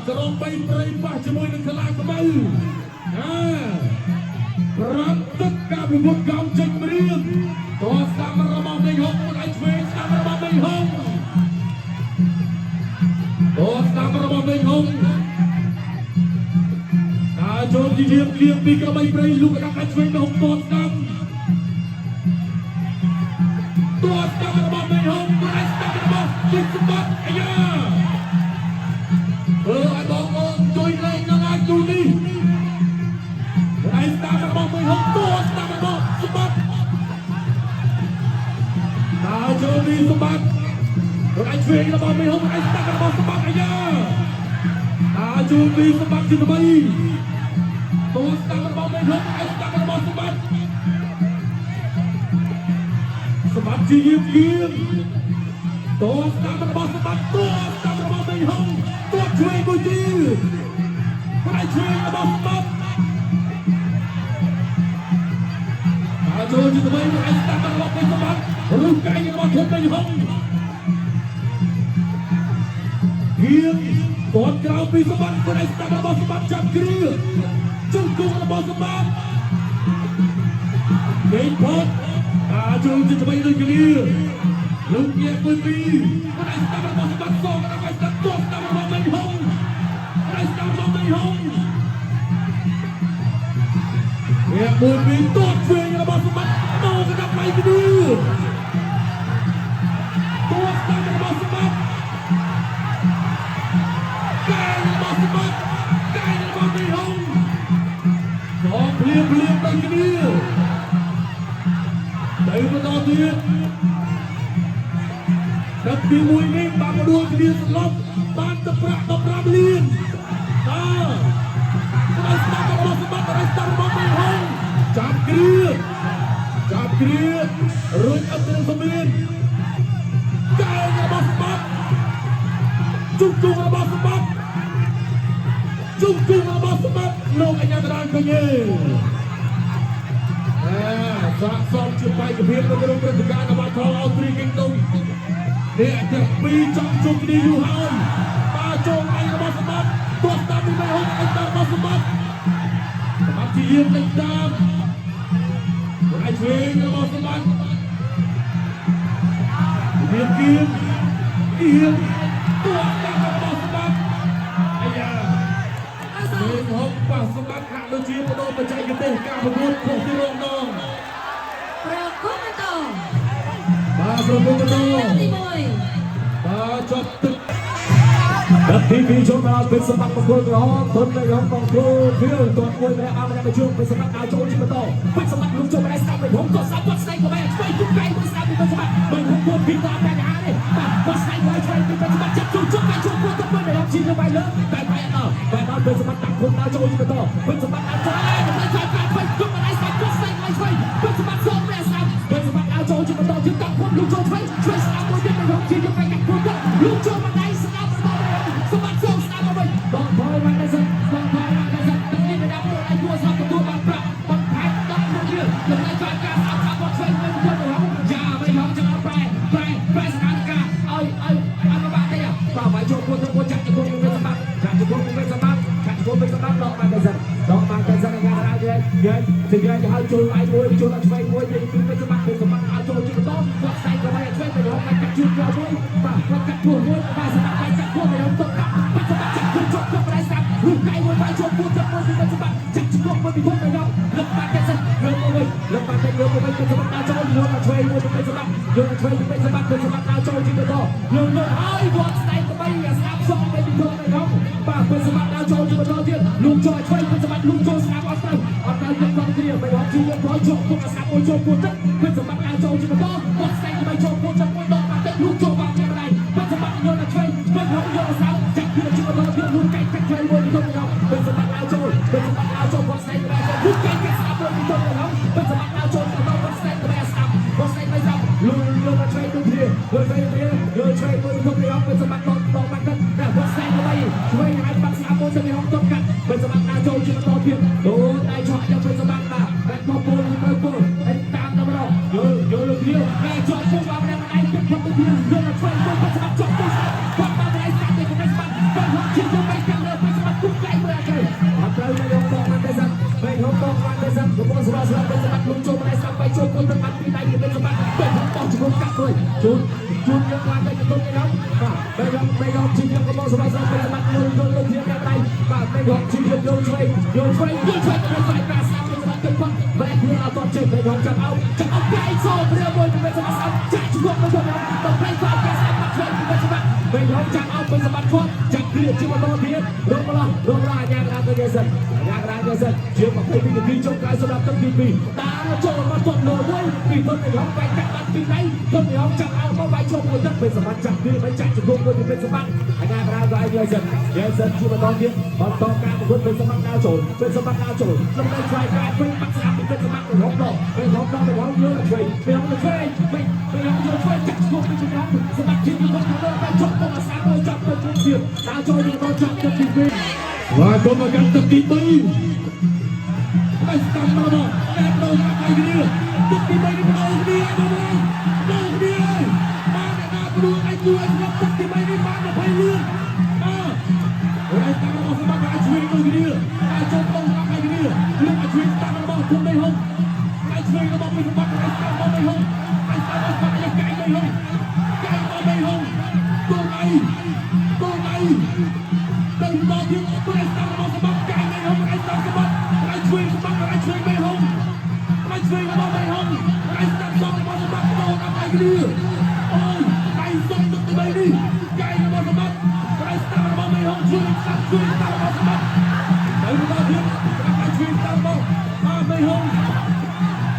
ក្របីព្រៃប៉ះជាមួយនឹងខ្លាខ្មៅណាប្រាំទឹកការប្រកួតកោចេញមរៀងតស្ដាំរបស់មេហុងមិនឲ្យឆ្វេងស្ដាំរបស់មេហុងតស្ដាំរបស់មេហុងដើរចូលជាលៀងលៀងពីក្របីព្រៃលូកដាក់ឲ្យឆ្វេងមេហុងតស្ដាំតស្ដាំរបស់មេហុងមិនឲ្យស្ដាំរបស់ពេជ្រសម្បត្តិអាយ៉ា ធ្វើឲ្យបងប្អូនជួយលេងនឹងអាចទូនេះហើយស្ដាប់របស់មួយហុកតួស្ដាប់របស់សម្បត្តិដើរចូលនេះសម្បត្តិរៃឆ្វេងរបស់មួយហុករៃស្ដាប់របស់សម្បត្តិអាយ៉ាដើរចូលនេះសម្បត្តិជាថ្មីតួស្ដាប់របស់មួយហុករៃស្ដាប់របស់សម្បត្តិសម្បត្តិជាយាមគៀងតួស្ដាប់របស់សម្បត្តិតួស្ដាប់របស់មួយហុកតួឆ្វេងមួយទៀតរៃឆ្វេងរបស់សម្បត្តិ ដើរចូលជាថ្មីមកឯស្ដាប់របស់ពេជ្រសម្បត្តិរូបកាយរបស់ធំពេញហុងហៀងគាត់ក្រៅពីសម្បត្តិគាត់ឯស្ដាប់របស់សម្បត្តិចាប់គ្រាជង្គង់របស់សម្បត្តិលេងផុតដើរចូលជាថ្មីដូចគ្នាលោកញាក់មួយពីរគាត់ឯស្ដាប់របស់សម្បត្តិសងដល់ឯស្ដាប់ទប់ស្ដាប់របស់ពេញហុងគាត់ឯស្ដាប់របស់ពេញហុងញាក់មួយពីរទប់ឆ្វេងរបស់សម្បត្តិមកកណ្ដាប់ដៃគ្នា តួស្ដាំរបស់សម្បត្តិកាយរបស់សម្បត្តិកាយរបស់មីហុងសងភ្លាមភ្លាមដូចគ្នាទៅបន្តទៀតទឹកទី1នេះបានដួលគ្នាស្លប់បានទៅប្រាក់15លានបាទស្ដាំស្ដាំរបស់សម្បត្តិស្ដាំរបស់មីហុងចាប់គ្រាចាប់គ្រារួចអត់នឹងសមៀន កែងរបស់សម្បត្តិជុំជុំរបស់សម្បត្តិជុំជុំរបស់សម្បត្តិលោកអញ្ញាកដាលឃើញទេអែសាកសមជាបេក្ខភាពនៅក្នុងព្រឹត្តិការណ៍របស់ថងអូទ្រីគីងដុំនេះទាំងពីរចង់ជុំគ្នាយូរហើយបាទចូលដៃរបស់សម្បត្តិទោះតាមពីមេហុងអីតាមរបស់សម្បត្តិសម្បត្តិជាយាមដេញតាមរៃឆ្វេងរបស់សម្បត្តិ រៀបគៀងគៀងតួតាមរបស់សម្បត្តិអាយ៉ាលេងហុកប៉ះសម្បត្តិហាក់ដូចជាបដូរបច្ចេកទេសការប្រកួតខុសពីរងដង ប្រគំបន្ត បាទប្រគំបន្ត ទឹកទី បាទចប់ទឹក ដល់ទីពីរចូលមកពេជ្រសម្បត្តិមង្គលក្រហមទុននៃរងបង្គោលខៀវទាត់មួយម្នាក់អម្នាក់មកជួបពេជ្រសម្បត្តិដើរចូលជាបន្តពេជ្រសម្បត្តិលុកចូលមកស្ដាប់វិញហុងក៏ស្ដាប់គាត់ស្ដាយក៏បែរឆ្វេងជុំកែមួយស្ដាប់ពីពេជ្រសម្បត្តិវិញហុងគួរពីតាមបញ្ហានេះបាទគាត់ស្ដាយហើយឆ្វេងពីពេជ្រសម្បត្តិចាប់ជុំជុំកែជុំគួរទៅវិញរងជីទៅបែរលើតែបែរអត់បែរដល់ពេជ្រសម្បត្តិតាំងគុំដើរចូលជាបន្តពេជ្រសម្បត្តិដើរចូលហើយតែបែរបែរជុំមកស្ដាប់គាត់ស្ដាយហើយឆ្វេងពេជ្រសម្បត្តិសូមព្រះស្ដាប់ពេជ្រសម្បត្តិដើរចូលជាបន្តទៀតតាំងគុំលុកចូលឆ្វេងឆ្វេងស្ដាប់មួយទៀតវិញហុងជីទៅបែរកាត់គួរទៅលុកចូលមកដៃស្ដាប់របស់សម្បត្តិសូមស្ដាប់មកវិញបងផលមកដែរសិនបងផលមកដែរសិនទឹកនេះដល់ពួកឯងគួរស្រាប់ទទួលបានប្រាក់បន្ថែម10រៀលតម្លៃបានការស្ដាប់ស្ដាប់គាត់ឆ្វេងវិញគាត់ទៅហងយ៉ាមិនហងចង់ប្រែប្រែប្រែស្ថានភាពឲ្យឲ្យឲ្យមកបាក់ទេបាទបាយចូលគួរទៅគួរចាក់ជង្គង់វិញសម្បត្តិចាក់ជង្គង់វិញសម្បត្តិចាក់ជង្គង់វិញសម្បត្តិដកបានតែសិនដកបានតែសិនយ៉ាងណាគេគេទៅគេឲ្យចូលដៃមួយចូលដល់ឆ្វេងមួយពីវិញសម្បត្តិវិញសម្បត្តិឲ្យចូលជាបន្តគាត់ស្ដែងក៏មិនឆ្វេងទៅហងកាត់ជួនយកមួយបាទគាត់កាត់ជួនមួយបាទសម្បត្តិបាយកាត់ជួនទៅហងទៅកាត់ពេជ្រសម្បត្តិចាក់ជង្គង់ជប់ប្រែស្ដាប់រូបកាយមួយបាយចូលពួនទឹកមួយពីវិញសម្បត្តិចាក់ជង្គង់មួយពីធំទៅហងលឹកបានតែសិនលើកមកវិញលឹកបានតែលើកមកវិញពេជ្រសម្បត្តិដល់ចូលយកមកឆ្វេងមួយពីពេជ្រសម្បត្តិយកមកឆ្វេងពីពេជ្រសម្បត្តិពេជ្រសម្បត្តិដល់ចូលជាបន្តលើកលើកហើយគាត់ស្ដែងទៅបីស្ដាប់សងទៅពីធំទៅហងបាទពេជ្រសម្បត្តិដល់ចូលជាបន្តទៀតលូកចូលឆ្វេងពេជ្រសម្បត្តិលូកចូលស្ដាប់អត់ទៅអត់ទៅទឹកដល់គ្នាមិនហងជាយកចូលជង្គង់ស្ដាប់មួយចូលពួនទឹកពេជ្រសម្បត្តិដល់ចូលជាបន្តគាត់ស្ដែងទៅបីចូលពួនទឹកមួយដកបានទឹកលូកចូលបានជាម្ដាយពេជ្រសម្បត្តិយកដល់ឆ្វេងពេជ្រហងយកស្ដាប់ចាក់ជាបន្តទៀតលូកកែកាត់ឆ្វេងមួយពីធំទៅហងពេជ្រសម្បត្តិដល់ចូលពេជ្រសម្បត្តិដល់ចូលគាត់ស្ដែងទៅបីលូកកែកាត់ស្ដាប់មួយពីធំទៅហងពេជ្រសម្បត្តិដល់ចូលបន្តគាត់ស្ដែងទៅបីស្ដាប់គាត់ស្ដែងទៅស្ដាប់លូលូមកឆ្វេងដូចគ្នាលូឆ្វេងគ្នាលូឆ្វេងមួយពីធំទៅហងពេជ្រសម្បត្តិដកដកបានទឹកតែគាត់ស្ដែងទៅបីឆ្វេងឲ្យបាត់ស្ដាប់មួយទៅហងទប់កាត់ពេជ្រសម្បត្តិដល់ចូលជាបន្តទៀតអូដៃឆក់យកពេជ្រសម្បត្តិបាទបែបមកពលទៅពលហើយតាមទៅម្ដងយល់យល់គ្នា មួយជូនជូនយកបានតែកតុននេះបាទបែរបែរជីយកមកសម្រាប់សម្រាប់សម្រាប់លុយលុយលុយជាដៃបាទបែរជីយកយកឆ្វេងយកឆ្វេងយកឆ្វេងទៅស្វែងប្រាសាទសម្រាប់ទឹកផឹកបែរខ្លួនអត់តចេញបែរចាប់អោចាប់អោកែសូព្រាមួយទៅសម្រាប់សម្រាប់ចាក់ជក់ទៅទៅដល់ប្រៃស្វែងប្រាសាទបាត់ឆ្វេងទៅសម្រាប់បែរចាប់អោទៅសម្រាប់គាត់ចាប់គ្រាជាបន្តទៀតរកម្លោះរកម្លោះអាញាកដាទៅយេសិនអាញាកដាយេសិនជា22នាទីចុងក្រោយសម្រាប់ទឹកទី2ដើរចូលមកទាត់លោមួយពីទុននេះហងបែកកាត់បាត់ពីដៃទុននេះហងចាប់អោមកបែកជុំមួយទឹកពេលសម្បត្តិចាប់វាមិនចាក់ជង្គង់មួយពីពេលសម្បត្តិអាញាកដាទៅយេសិនយេសិនជាបន្តទៀតបន្តការប្រកួតពេលសម្បត្តិដើរចូលពេលសម្បត្តិដើរចូលក្នុងដៃឆ្វេងក្រែវិញបាត់ស្រាប់ពីពេលសម្បត្តិរហូតដល់ពេលរហូតដល់ពេលរហូតយកឆ្វេងពេលរហូតឆ្វេងវិញពេលរហូតយកឆ្វេងចាក់ជង្គង់ពីជំនាន់សម្បត្តិជាបន្តទៅបែកជុំមកស្រាប់មួយចាប់ទៅទៀតដើរចូលបន្តចាប់ទឹកទី2 បាទគុំមកកាន់ទឹកទី3តែស្តាំមកតែប្រោតាមដៃគ្នាទឹកទី3នេះប្រោគ្នាបងប្អូនប្រោគ្នាហើយបានអ្នកណាព្រោះឯគូឲ្យស្លាប់ទឹកទី3នេះបាន20លឿនបាទហើយតាមរបស់សម្បត្តិឲ្យជួយដូចគ្នាតែចូលប្រោតាមដៃគ្នាលោកឲ្យជួយតាមរបស់គុំដីហុងឲ្យជួយរបស់ពីសម្បត្តិឲ្យតាមរបស់ដីហុងឲ្យតាមរបស់សម្បត្តិឲ្យកែដីហុងកែរបស់ដីហុងគូដៃគូដៃទៅដល់ទៀតប្រេស្តាមរបស់សម្បត្តិកែដីហុងឲ្យតាមសម្បត្តិឲ្យជួយសម្បត្តិឲ្យជួយដីហុងឲ្យជួយរបស់ដីហុងឲ្យតាមរបស់សម្បត្តិដល់តាមដៃគ្នាអូយដៃសុំទឹកទី3នេះកែរបស់សម្បត្តិឲ្យតាមរបស់ដីហុងជួយតាមជួយតាមរបស់សម្បត្តិទៅដល់ទៀតឲ្យជួយតាមរបស់ដីហុង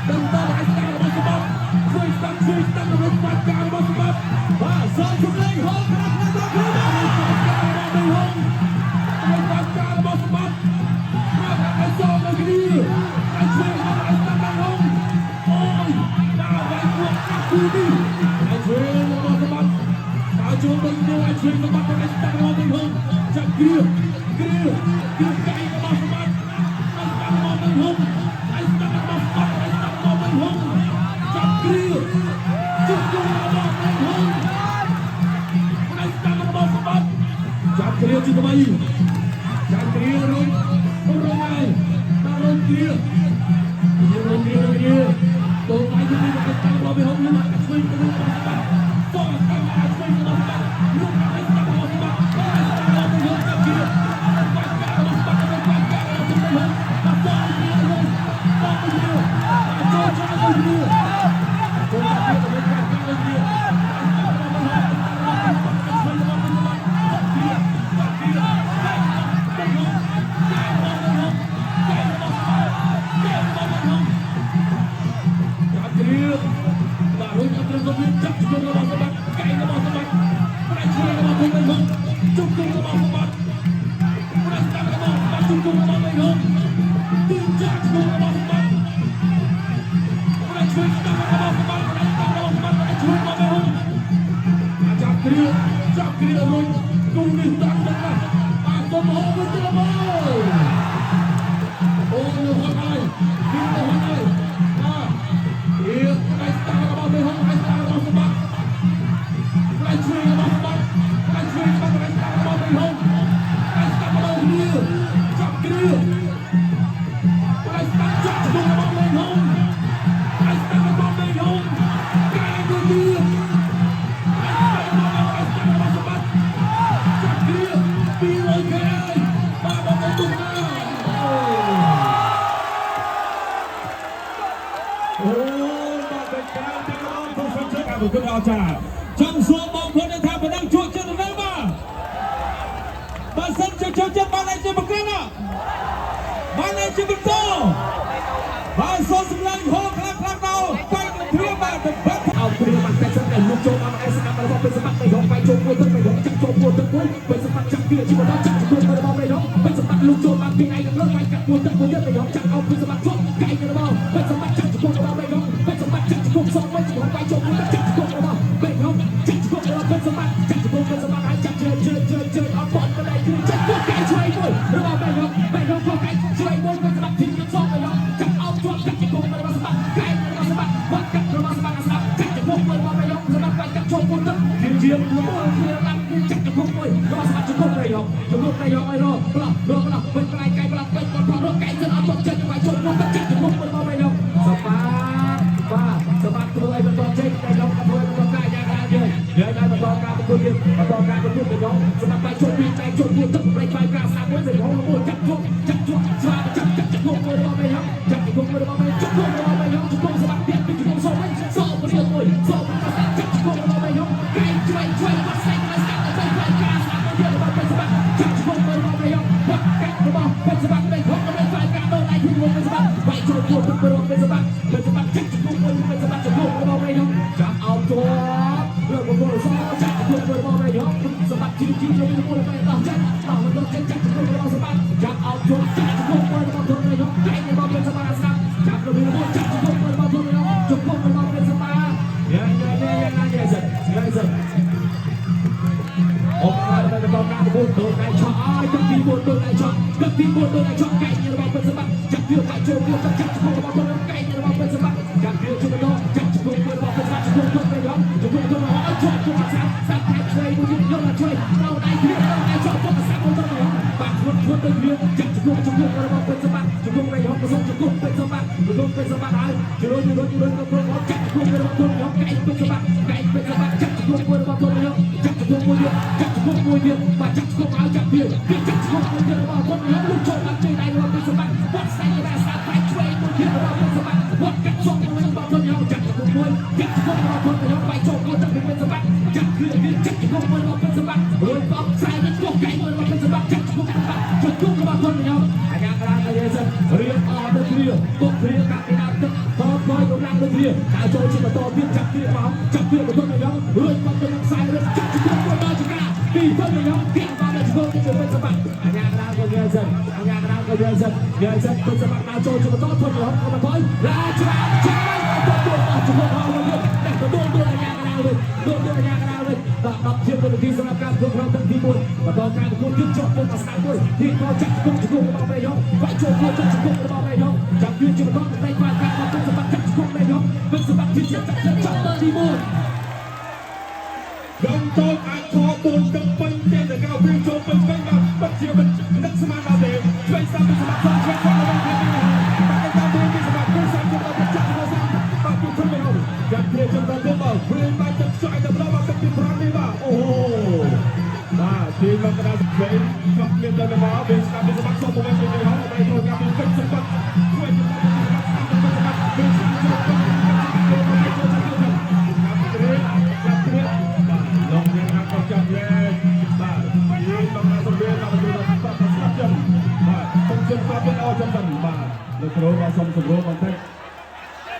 ទៅដល់ឲ្យតាមរបស់សម្បត្តិជួយតាមជួយតាមរបស់បាត់ការរបស់សម្បត្តិ បាទសូមសម្លេងហោខ្លាំងណាស់ដល់គ្រូ បាទដីហុងឲ្យបាត់ការរបស់សម្បត្តិបាទឲ្យសមនៅគ្នាឲ្យជួយឲ្យតាមដីហុងអូយដល់វាយពួកកាប់គូនេះឲ្យជួយរបស់សម្បត្តិដល់ចូលទៅគ្នាឲ្យជួយសម្បត្តិឲ្យតាមរបស់ដីហុងចាប់គ្រាគ្រាគ្រាកែរបស់សម្បត្តិឲ្យតាមរបស់ដីហុងឲ្យតាមរបស់សម្បត្តិឲ្យតាមរបស់ដីហុងចាប់គ្រាជុំជុំរបស់ដីហុងឲ្យតាមរបស់សម្បត្តិចាប់គ្រាជាថ្មីចាប់គ្រារុញរុញហើយដល់រុញគ្រារុញគ្រាគ្រាទៅឲ្យទីនេះឲ្យតាមរបស់ដីហុងនោះឲ្យជួយទៅរបស់សម្បត្តិសងតាមឲ្យជួយរបស់សម្បត្តិលោកឲ្យតាមរបស់សម្បត្តិឲ្យតាមរបស់ដីហុងចាប់គ្រាបាច់ការរបស់សម្បត្តិបាច់ការរបស់ដីហុងបាត់សងគ្រារុញសងគ្រាចូលចូលទៅគ្រាចូលទៅគ្រាទៅគ្រាគ្រាចាប់គ្រាបាទរុញអត់ត្រូវទៅចាប់ជង្គង់របស់សម្បត្តិកែរបស់សម្បត្តិប្រាច់ឆ្វេងរបស់ដីហុងជង្គង់របស់សម្បត្តិប្រាច់តាមរបស់សម្បត្តិជង្គង់របស់ដីហុងទីចាក់ជង្គង់របស់សម្បត្តិប្រាច់ឆ្វេងតាមរបស់សម្បត្តិប្រាច់តាមរបស់សម្បត្តិប្រាច់ឆ្វេងរបស់ដីហុងចាប់គ្រាចាប់គ្រារុញគូនេះតាំងទឹកណាស់បាទសូមហៅវិញទៅមកអូយហត់ហើយពីទៅហត់ហើយបាទគ្រាប្រាច់តាមរបស់ដីហុងប្រាច់តាមរបស់សម្បត្តិប្រាច់ឆ្វេងរបស់សម្បត្តិប្រាច់ឆ្វេងរបស់ប្រាច់តាមរបស់ដីហុងប្រាច់តាមរបស់គ្រាចាប់គ្រាប្រាច់តាមចាប់ជង្គង់របស់ដីហុងប្រាច់តាមរបស់ដីហុងកែទៅទៀតប្រាច់តាមរបស់សម្បត្តិចាប់គ្រា200ខែហើយបាទបងប្អូនទុកណា អូបាទតែក្រៅទាំងអស់ទៅសិនជើងអរគុណអស្ចារ្យចង់សួរបងប្អូនថាប៉ុណ្ណឹងជក់ចិត្តឬបាទបើសិនជាជក់ចិត្តបានឯជាប្រកាន់បានឯជាបន្តបាទសូមសម្លេងហោខ្លាំងខ្លាំងដល់បេក្ខភាពបាទទៅបាត់ អោព្រាបានតែសិនតែលុកចូលមកឯស្ដាប់របស់ពេលសម្បត្តិដីហុងបែកចូលមួយទឹកដីហុងចាក់ចូលមួយទឹកមួយពេលសម្បត្តិចាក់វាជាបន្តចាក់ជង្គង់របស់ដីហុងពេលសម្បត្តិលុកចូលបានពីឯកលើបែកកាត់មួយទឹកមួយទៀតដីហុងចាក់អោពេលសម្បត្តិជាប់កែរបស់ពេលសម្បត្តិចាក់ជង្គង់របស់ដីហុងពេលសម្បត្តិចាក់ជង្គង់សងវិញជង្គង់បែកចូលមួយទឹកចាក់ជង្គង់របស់ដីហុងចាក់ជង្គង់របស់ពេលសម្បត្តិចាក់ជង្គង់ពេលសម្បត្តិហើយចាក់ជើជើជើជើអត់បត់បណ្ដៃគឺចាក់ពួកកែឆ្វេងមួយរបស់ដីហុងដីហុងពួកកែឆ្វេងមួយពេលសម្បត្តិធីមសងដីហុងចាក់អោជាប់ចាក់ជង្គង់របស់សម្បត្តិកែរបស់សម្បត្តិបាត់កាត់របស់សម្បត្តិស្ដាប់ចាក់ជង្គង់មួយរបស់ដីហុងសម្បត្តិបែកកាត់ចូលមួយទឹកជាជាលមគ្នាឡើងគឺចាក់ជង្គង់មួយរបស់សម្បត្តិជង្គង់ដីហុងជង្គង់ដីហុងឲ្យរប្លោះរប្លោះវិញផ្លែកែប្លោះវិញគាត់ផងរកែសិនអត់ទុកចិត្តបែកចូលមួយទឹកចាក់ជង្គង់មួយរបស់ដីហុងសម្បត្តិបាទសម្បត្តិធ្វើឲ្យបន្តចេញដីហុងធ្វើឲ្យបន្ត បន្តការប្រកួតទៅដល់សម្រាប់បាយចូលពីចែកចូលទៀតទឹកប្រៃបាយការសាមួយទៅហងមួយចាប់ជុកចាប់ជុកស្វាចាប់ចាប់ចាប់មួយរបស់មេហងចាប់ជុកមួយរបស់មេជុកមួយរបស់មេហងជុកសម្រាប់ទៀតពីជុកសូវិញសូព្រៀលមួយសូព្រៀលចាប់ជុករបស់មេហងកែជួយជួយបាត់សែងបាត់ស្កាត់ទៅបាយការសាមួយទៀតរបស់ពេជ្រសម្បត្តិចាប់ជុកមួយរបស់មេហងបាត់កាត់របស់ពេជ្រសម្បត្តិមេហងដើម្បីបាយការដូរដៃពីជុកពេជ្រសម្បត្តិបាយចូលទៀតទឹករបស់ពេជ្រសម្បត្តិពេជ្រសម្បត្តិចាប់ជុកមួយពេជ្រសម្បត្តិជុករបស់មេហងចាប់អោបជាប់លើបង្គោលសចាប់ជុករបស់មេហងសម្បត្តិជីជីចូលមួយទៅដោះចិត្តដោះមកចិត្តចាប់ជុករបស់សម្បត្តិចាប់អោបជាប់ចាប់ជុកមួយរបស់មេហងកែងរបស់ពេជ្រសម្បត្តិស្ដាប់ចាប់របៀបមួយចាប់ជុកមួយរបស់មេហងជុករបស់ពេជ្រសម្បត្តិយ៉ាយ៉ាយ៉ាយ៉ាយ៉ាយ៉ាយ៉ាអូបាទបន្តការប្រកួតដូនដៃឆក់អើយទឹកទី4ដូនដៃឆក់ទឹកទី4ដូនដៃឆក់កែងរបស់ពេជ្រសម្បត្តិចាប់វាកាច់ចូលទៀតចាប់ជុករបស់ទុនកែងរបស់ពេជ្រសម្បត្តិចាប់វាជុំដល់ចាប់ជុករបស់ពេជ្រសម្បត្តិជុកទុនទៅយកជុកទុនមកអត់ជាប់ជុកសាសាថៃឆ្វេងមួយយកមកជួយដល់ដៃគ្នាដល់ដៃឆក់ជុកសាមួយទៅយកបាទឈួតឈួតទៅគ្នាចាប់ជុកជុករបស់ពេជ្រសម្បត្តិជុកទៅយកក៏សុំជុកពេជ្រសម្បត្តិជុកពេជ្រសម្បត្តិហើយជ្រុលជ្រុលជ្រុលទៅព្រមចាប់ជុករបស់ទុនយកកែងពេជ្រសម្បត្តិកែងពេជ្រសម្បត្តិចាប់ជុករបស់ទុនយកចាប់ជុកមួយទៀតចាប់ជុកមួយទៀតបាទចាប់ជុកឲ្យចាប់វាវាចាប់ជុកមួយទៀតរបស់ទុនយកលុកចូលបាត់ជើងដៃរបស់ពេជ្រសម្បត្តិវត្តសែងរសាថៃឆ្វេងមួយទៀតរបស់ពេជ្រសម្បត្តិវត្តកាត់ជុកមួយរបស់ទុនយកចាប់ជុកមួយចាប់ជុករបស់ទុនយកបាយចូលកូនទឹកពេជ្រសម្បត្តិចាប់គ្រឿវាចាប់ជុកមួយរបស់ពេជ្រសម្បត្តិរួចបោកខ្សែនេះជុកកែងមួយរបស់ពេជ្រសម្បត្តិចាប់ជុកសម្បត្តិជុករបស់ទុនយកអាញាក្រានទៅយេសិនរៀបអស់ទៅគ្រាបុកគ្រាកាត់ពីដើមទឹកតបយកម្លាំងទៅគ្រាដើរចូលជាបន្តទៀតចាប់គ្រាមកចាប់គ្រារបស់ទុនយករួចបោកទៅខ្សែរត់ចាប់ជុកមួយដល់ចកាពីទុនយកគៀកមកដល់ជុកទៅពេជ្រសម្បត្តិអាញាក្រានក៏យេសិនអាញាក្រានក៏យេសិនយេសិនពេជ្រសម្បត្តិដើរចូលជាបន្តទុនយកក៏បន្តឡាច្រាមច្រាមទៅទៅអស់ជុកហើយវិញតែទៅដួលដួលអាញាក្រានវិញដួលដួលអាញាក្រានវិញដល់10ជាងនាទីសម្រាប់ការប្រកួតក្នុងទឹកទី1បន្តការប្រកួតទៀតជាប់ពុំអាសាមួយទីក៏ចាប់ជុកជុករបស់មេយកបាច់ចូលគួរចាប់ជុករបស់មេយកចាប់វាជាបន្តតែបានការមកពេជ្រសម្បត្តិចាប់ជុកមេយកពេជ្រសម្បត្តិជាចាប់ចាប់ទី1 កំតូចអាចខ4ទឹកពេញទេតែកៅវាចូលពេញពេញបាទពិតជាមិននឹកស្មានដល់ទេឆ្វេងសាំពីសម្បត្តិឆ្វេងសាំរបស់គេបាទតាមពីសម្បត្តិគូសាំជុំដល់ចាប់ជុំសាំបាទពីគុណមេហងចាប់គ្នាជុំដល់ទៀតបាទវិញបាទទឹកខ្សែទៅដល់បាទទឹកទី5នេះបាទអូបាទទីមកកណ្ដាលឆ្វេងចប់មានដល់មកវិញស្ដាប់ពីសម្បត្តិសូមមកវិញពីហងដើម្បីធ្វើការពីពេជ្រសម្បត្តិឆ្វេងសម្បត្តិសម្បត្តិវិញស្ដាប់ជុំចូលចូលចូលចាប់គ្រាចាប់គ្រាបាទលោកអ្នកណាក៏ចាប់យេបាទយីតំណាសម្រៀងដល់ទៅដល់បាទស្ដាប់ចឹងបាទសូមជិះបាទអរចឹងបាទលោកគ្រូបាទសូមសម្រួលបន្តិច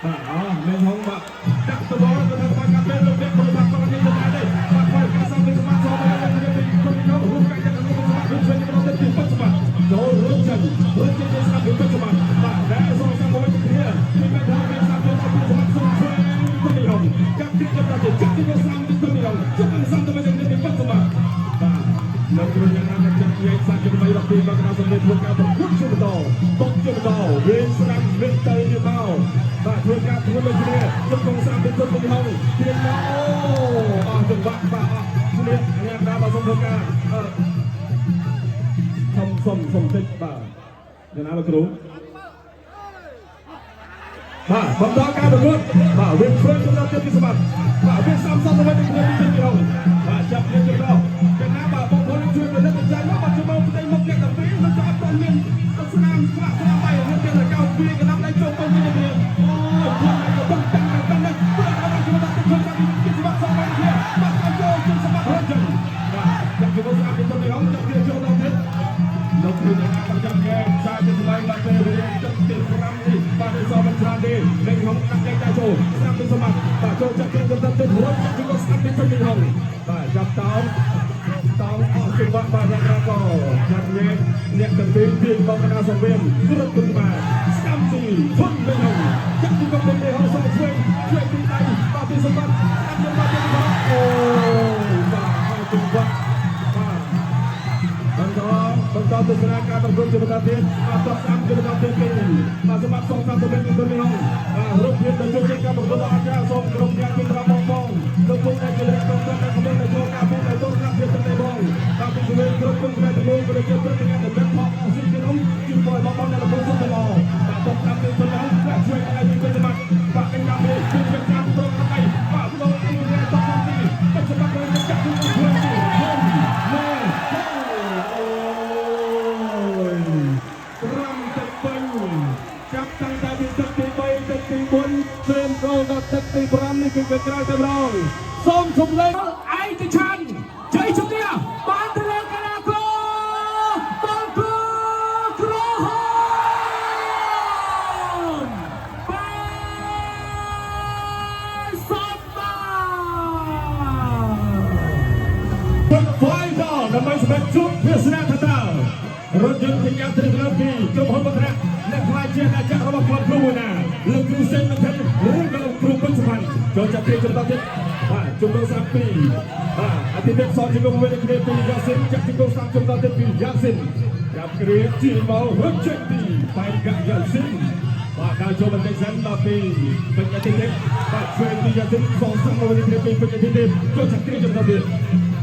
បាទអរមានហងបាទដាក់ទៅដល់ទៅថាកាពេលលោកអ្នកគ្រូបាទក៏នេះទៅដែរបាទធ្វើការសំពីសម្បត្តិសូមឲ្យលោកអ្នកពីគុណខ្ញុំរួមកាយទាំងនោះសម្បត្តិវិញទៅដល់ទីពេជ្រសម្បត្តិចូលរួមចឹងរួមចឹងស្ដាប់ពីពេជ្រសម្បត្តិបាទដែលសូមសំមួយគ្នាពីមិនថាមានសំពីសម្បត្តិសូមជួយគុណខ្ញុំចាប់ទីចាប់ដល់ចាប់ទីសំពីគុណខ្ញុំជុំសំទៅវិញពីពេជ្រសម្បត្តិបាទលោកគ្រូយ៉ាងណាក៏ចាប់និយាយសាច់ជំនួយដល់ទីមកដល់សម្រាប់ធ្វើការប្រកួតជាបន្តបុកជាបន្តវិញស្ដាំវិញទៅនេះមកបាទធ្វើការធ្វើដូចគ្នាជុំក្នុងសាមពីគុណពីហងទៀតមកអូអស់ចង្វាក់បាទអស់គ្នាញ៉ាំដល់បាទសូមធ្វើការសុំសុំសុំតិចបាទយ៉ាងណាលោកគ្រូបាទបន្តការប្រកួតបាទវិញធ្វើចំណុចទៀតពីសម្បត្តិបាទវិញសំសំទៅវិញពីពីហងបាទចាប់គ្នាចំណុចយ៉ាងណាបាទបងប្អូនជួយផលិតចាញ់មកបាទជួយមកផ្ទៃមុខអ្នកទាំងពីរនឹងអត់ទាន់មានស្នាមស្លាកស្នាមបាយមានតែកៅពីកណ្ដាលដៃចូលទៅវិញគ្នាអូយខ្លួនឯងក៏តឹងតាំងតាំងនេះព្រោះដល់ជួយដល់ទៅជួយចាប់ពីសម្បត្តិសងវិញគ្នាបាទចូលជួយសម្បត្តិរត់ចឹងបាទចាប់ជួយស្នាមពីទៅហងចាប់គ្នាចូលដល់ទៀតលោកគ្រូអ្នកប្រចាំគេសារជាថ្លៃបាទពេលវេលាទឹកទី5នេះបាទសមិនច្រើនទេលេងហងដាក់តែចូលស្នាមពីសម្បត្តិបាទចូលចាប់គ្នាទៅទៅរត់ចាប់ជួយស្នាមពីទៅហងបាទចាប់តោងតោងអស់ចង្វាក់បាទយ៉ាងណាក៏ចាប់ញែកអ្នកទាំងពីរពីបងកណ្ដាលសង្វៀនគ្រប់គុណបាទស្ដាំទីធុនវិញហងចាប់ទីកំពុងលេហងសុំឆ្វេងឆ្វេងទីដៃបាទពីសម្បត្តិស្ដាំសម្បត្តិទៀតអូបាទអស់ចង្វាក់បាទបន្តទស្សនាការប្រកួតជាបន្តទៀតបាទតស្ដាំជាបន្តទៀតពីបាទសម្បត្តិសងសាំទៅវិញពីហងបាទរូបភាពដែលជួយការប្រកួតដល់អាចារ្យសូមក្រុមអ្នកពីត្របងបងលោកពុកដែលជាអ្នកគ្រប់គ្រងដែលកំពុងតែចូលការពុកដែលទស្សនាភាពទាំងបងបាទពីជំនាញគ្រប់គុណផ្នែកទាំងមូលក៏ជាព្រឹត្តិការណ៍ដែលមានផងអស់ស៊ីក្រុមជួយបងបងដែលកំពុងសុខល្អបាទតស្ដាំពីហងបាទជួយឲ្យពីសម្បត្តិបាទកញ្ញានេះជួយតាមត្រង់ដៃបាទលោកអ៊ីនេះតស្ដាំទីសម្បត្តិចាប់ជួយជួយ ទៅក្រៅតែម្ដងសូមសម្លេង ឯកឆាន់ជ័យជំនះបានទៅលើកីឡាករបង្គោលក្រហមបែសម្បា Final ដើម្បីសម្រាប់ជួបវាសនាថាតើរថយន្តកញ្ញាត្រីលើពីក្រុមហ៊ុនបត្រៈអ្នកខ្លាចជាអាចារ្យរបស់ក្លឹបគ្រូមួយណាលោកគ្រូសេនមិនថិនឬក៏លោកគ្រូពេញសុវណ្ណចូលចាប់ទីចំណទៀតបាទជំនួស32បាទអតិថិសជំនួសវិញគ្នាពីយ៉ាស៊ីនចាក់ជំនួស3ចំណទៀតពីយ៉ាស៊ីនចាប់គ្រាជីមករត់ចេញពីបែកកាយ៉ាស៊ីនបាទដល់ចូលបន្តិចសិនដល់ពីពេញអតិថិបាទជួយពីយ៉ាស៊ីនសងសឹកមកវិញគ្នាពីពេញអតិថិចូលចាប់គ្រាចំណទៀត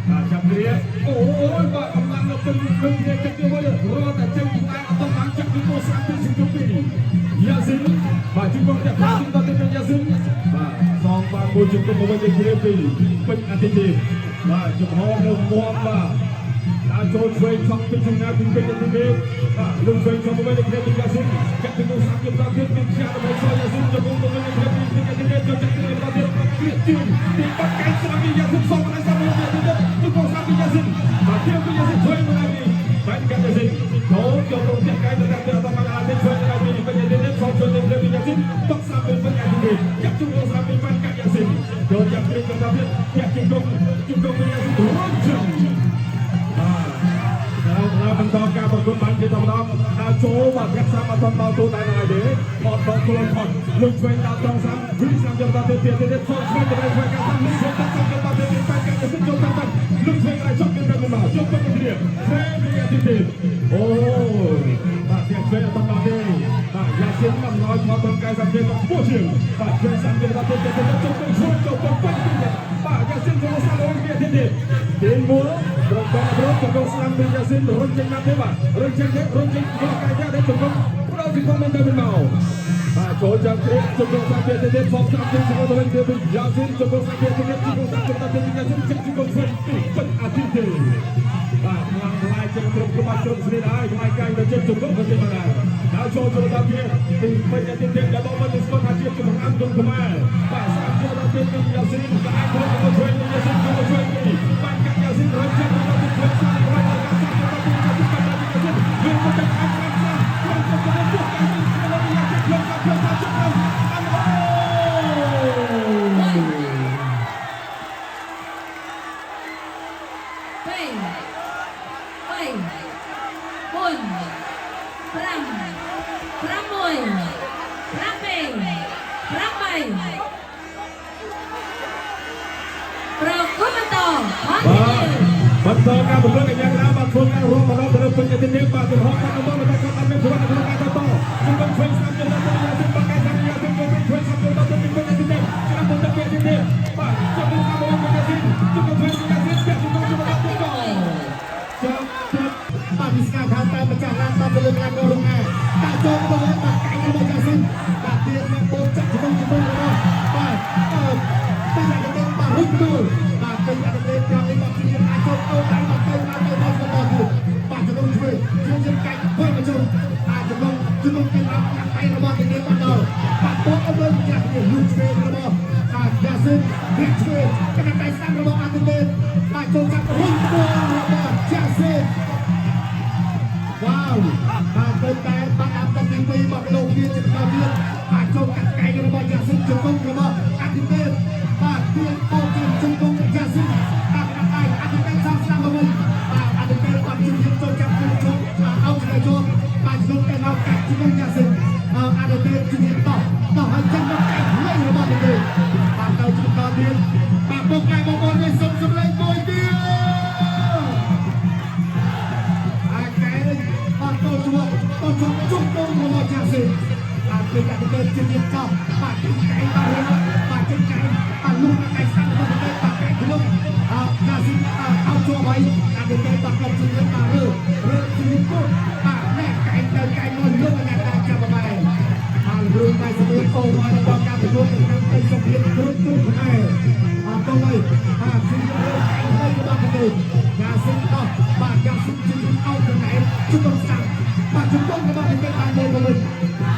បាទចាប់គ្រាអូយបាទកម្លាំងនៅពេញពេញគ្នាទឹកទៀតវិញរត់តែចេញពីតែអត់បានចាក់ពីកោសាពីជំពីយ៉ាស៊ីនបាទជំពីតែបាទដល់ទៅយ៉ាស៊ីនបាទសងបានមួយជំពីមកវិញគ្នាពីពេញអតិថិបាទចំហនៅមាំបាទដល់ចូលឆ្វេងឆក់ពីចំណាពីពេញអតិថិបាទលំឆ្វេងឆក់មកវិញគ្នាពីយ៉ាស៊ីនចាក់ពីកោសាពីដល់ទៀតពីយ៉ាដើម្បីសយ៉ាស៊ីនជំពីមកវិញគ្នាពីពេញអតិថិចូលចាក់ពីដល់ទៀតគ្រាជឿនទីបាត់កែស្រាំពីយ៉ាស៊ីនសងបានសាមពីទៀតជំពីសាពីយ៉ាស៊ីនបាទទៀពីយ៉ាស៊ីនជួយមកហើយបែកកាយ៉ាស៊ីនចូលចូលទៅផ្ទះកែទៅតែអត់បានអាទិជួយទៅពីពេញអតិថិសងជួយទៅពីយ៉ាស៊ីនຕົកសាពីពេញអតិថិចាក់ជំពីសាពីបាត់កាយ៉ាស៊ីនចូលចាក់ពីទៅទៀតចាក់ជំពីជំពីយ៉ាស៊ីនរត់ជើងបាទដល់បន្តការប្រកួតបានជាធម្មតាដល់ចូលបាទរក្សាអត់ដល់ទូតែណាទេអត់ដល់ខ្លួនផុតលុយឆ្វេងដល់ត្រង់សាំវិញសាំយកដល់ទៀតទៀតទៀតចូលឆ្វេងទៅឆ្វេងកាសាំនេះចូលដល់សាំយកដល់ទៀតទៀតបែកកាទៅចូលតាមតាមលុយឆ្វេងឲ្យចប់ទៅមកចូលទៅគ្នាឆ្វេងពីទៀតអូបាទទៀតឆ្វេងអត់ដល់ទេបាទយ៉ាស៊ីនមកណយមកត្រង់កាយសាំទៀតខ្ពស់ជាងបាទឆ្វេងសាំយកដល់ទៀតទៀតចូលទៅចូលចូលទៅពេញបាទយ៉ាស៊ីនចូលសាំវិញទៀតទៀតទីមួយត្រង់ដល់រត់ទៅស្នាមពីយ៉ាស៊ីនរត់ចេញមកទេបាទរត់ចេញទេរត់ចេញយកកាយទេជង្គង់ប្រោជង្គង់មិនទៅមិនមកបាទចូលចាំគ្រាជង្គង់សាំទៀតទៀតហ្វសាំទៀតជង្គង់ទៅវិញទៀតពីយ៉ាស៊ីនជង្គង់សាំទៀតទៀតជង្គង់សាំទៀតទៅយ៉ាស៊ីនចាក់ជង្គង់ស្វិតពីពេញអាទិត្យទេបាទខ្លាំងខ្លាយចឹងគ្រប់គ្រប់គ្រប់ស្រីហើយខ្លាយកាយទៅជិតជង្គង់ក៏ចេញមកដែរដល់ចូលចូលដល់ទៀតពីពេញអាទិត្យទៀតដែលបងមិនស្គាល់ថាជាជំរាំគុំខ្មែរបាទសាំចូលដល់ទៀតពីយ៉ាស៊ីនក៏អាចចូលទៅជួយយ៉ាស៊ីនចូលជួយពីបាញ់កាយ៉ាស៊ីនរត់ចេញទៅជួយសាំរត់ដល់សាំទៅទៅទៅទៅទៅវិញមកតែអាចសាំសាំចូលទៅទៅទៅទៅយ៉ាស៊ីនចូលទៅចូលទៅចូលអាំអូ ប្រគល់បន្ត បន្តការប្រកួតកញ្ញាកណាបាទធ្វើការរួមមកដល់ទៅពេញទីនេះបាទចំហតាមបន្តតែគាត់អត់មានសុវត្ថិភាពក្នុងការតជំរុញឆ្វេងស្ដាំទៅដល់យ៉ាស៊ីនបាក់កែសាំយ៉ាស៊ីនចូលឆ្វេងស្ដាំទៅដល់ទៅពេញទីនេះច្រាំទៅពេញទីនេះបាទចំពោះតាមមកយ៉ាស៊ីនជំរុញឆ្វេងយ៉ាស៊ីនចាក់ជំរុញទៅដល់ទៅចាំទៀត បាទវិស្កាខាងតែម្ចាស់ឡានតាមទៅលើកីឡាកររងឯតាចូលទៅវិញបាទកាញ់របស់យ៉ាស៊ីនបាទទៀតនឹងបូចាក់ជំរុញជំរុញរបស់បាទអឺពីអតិថិបាទរុញដួលបាទពីអតិថិចាំនេះបាទជាអាចចូលទៅតាមទៅទៅទៅទៅទៅទៀតបាទជំរុញឆ្វេងជឿនកាច់វិញមកជុំបាទជំរុញជំរុញទៅតាមដៃរបស់ទីនេះបាទដល់បាទតអត់លើម្ចាស់នេះលុះឆ្វេងរបស់បាទយ៉ាស៊ីនវាឆ្វេងកណ្ដាលដៃស្ដាំរបស់អតិថិបាទចូលចាប់រុញដួលរបស់យ៉ាស៊ីនវ៉ាវបាទទៅតែបាត់តាមទឹកទី2មកលោកទៀតជាបន្តទៀតបាទចូលកាត់កែងរបស់យ៉ាស៊ីនជង្គង់របស់អតិថិបាទទៀតបោកជង្គង់យ៉ាស៊ីនបាទកណ្ដាលដៃអតិថិសាំស្ដាំមកវិញបាទអតិថិបាទជិះចូលចាប់ជង្គង់បាទអោឆ្លើយចូលបាទជង្គង់ទៅមកកាត់ជង្គង់យ៉ាស៊ីនអតិថិជិះតោះតោះឲ្យចាំមកកែងលេងរបស់អតិថិបាទទៅជាបន្តទៀតបាទពុកម៉ែបងប្អូននេះសុំសម្លេងមួយទៀតបាទតជួបតជួបជុំដងរបស់យ៉ាស៊ីនបាទគឺអតិថិជិះចោះបាទជិះកែងបាទបាទជិះកែងបាទលុះកែងស្ដាំរបស់អតិថិបាទកែងខ្លួនអយ៉ាស៊ីនអោជួបហើយអតិថិបាទក៏ជិះបាទរើរើជិះគោបាទណែកែងទៅកែងមកលុះអ្នកតាចាប់បាយបាទរឿងបាយសមុទ្រអូមកដល់ការប្រកួតនៅក្នុងសុភាពគ្រប់គ្រប់ខ្មែរអត់ទៅហើយបាទជិះរើកែងទៅរបស់ប្រទេសយ៉ាស៊ីនដោះបាទយ៉ាស៊ីនជិះអោទៅណែជុំស្ដាំបាទជង្គង់របស់ប្រទេសបានមួយទៅវិញ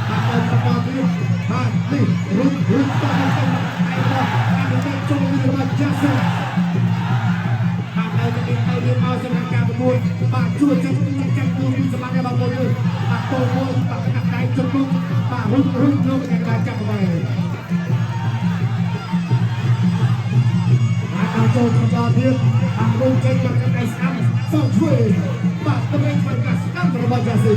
បាទបន្តទៀតបាទនេះរុញរុញទៅទៅឯរបស់អតិ ជួយចិត្តចាំគូពីសម្បត្តិបងប្អូនយើងបាទតូមួយបាទកាត់ដៃជង្គង់បាទរុញរុញលោកកញ្ញាចាប់បែបាទដល់ចូលបន្តទៀតបាទរុញចេញមកកាត់ដៃស្ដាំសងឆ្វេងបាទតម្រេញធ្វើការស្ដាំរបស់យ៉ាស៊ី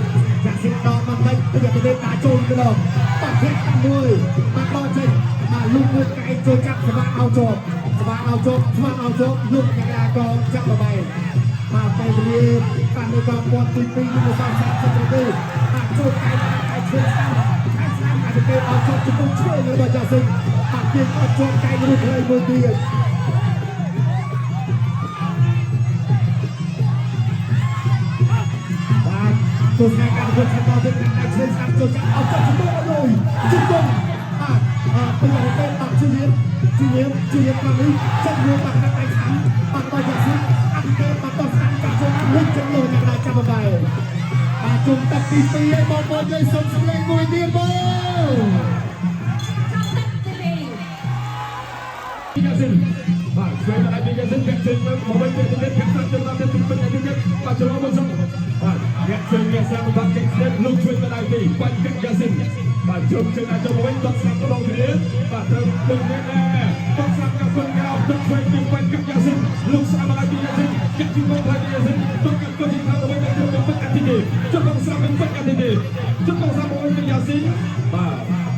យ៉ាស៊ីដល់មកតិចពីប្រទេសដាក់ចូលទៅដល់បាទធាក់មួយបាទដល់ចេញបាទលុកមួយកែចូលចាប់ស្វាអោជាប់ស្វាអោជាប់ស្វាអោជាប់លោកកញ្ញាក៏ចាប់បែបាទពេលវេលាបាទនៅកងពាន់ទី2នេះសល់30នាទីបាទចូលកែកែឆ្វេងស្ដាំកែស្ដាំអាចទៅអោជាប់ជង្គង់ឆ្វេងរបស់យ៉ាស៊ីបាទទៀតអត់ជាប់កែរូបខ្លីមួយទៀតបាទទស្សនាការប្រកួតឆាប់ដល់ទៀតតែឆ្វេងស្ដាំចូលចាប់អោជាប់ជង្គង់អត់លុយជង្គង់បាទពេលទៅបាទជឿនជឿនជឿនខាងនេះចិត្តមួយបាទដៃស្ដាំបាទដល់យ៉ាស៊ីអត់ទេបាទតស្ដាំចាប់ចូលលុចចិត្តលុយអ្នកដែលចាប់បែបាទជុំទឹកទី2ឲ្យបងប្អូនយើងសុំសម្លេងមួយទៀតបង ចាប់ទឹកទី ពីយ៉ាស៊ីនបាទឆ្វេងមកពីយ៉ាស៊ីនពាក់ជើងមកវិញទៀតទៀតពាក់ស្រាប់ជើងដល់ទៀតពេញទៀតបាទច្រឡំមកសុំបាទអ្នកជើងអ្នកសាមបាទគេស្នេហ៍លោកជួយមកដល់ទីបាញ់កាក់យ៉ាស៊ីនបាទជើងជើងអាចចូលមកវិញដកស្រាប់ដងគ្នាបាទត្រូវដូចនេះដែរដកស្រាប់កាប់គុណក្រោមទឹកឆ្វេងពីបាញ់កាក់យ៉ាស៊ីនលោកស្រាប់មកដល់ទីយ៉ាស៊ីនកាក់ទីមកដល់ទីយ៉ាស៊ីនដកកាប់គុណទីខាងទៅវិញទៅពេញអាទិទេជើងស្រាប់ពេញអាទិទេជើងស្រាប់មកវិញយ៉ាស៊ីនបាទ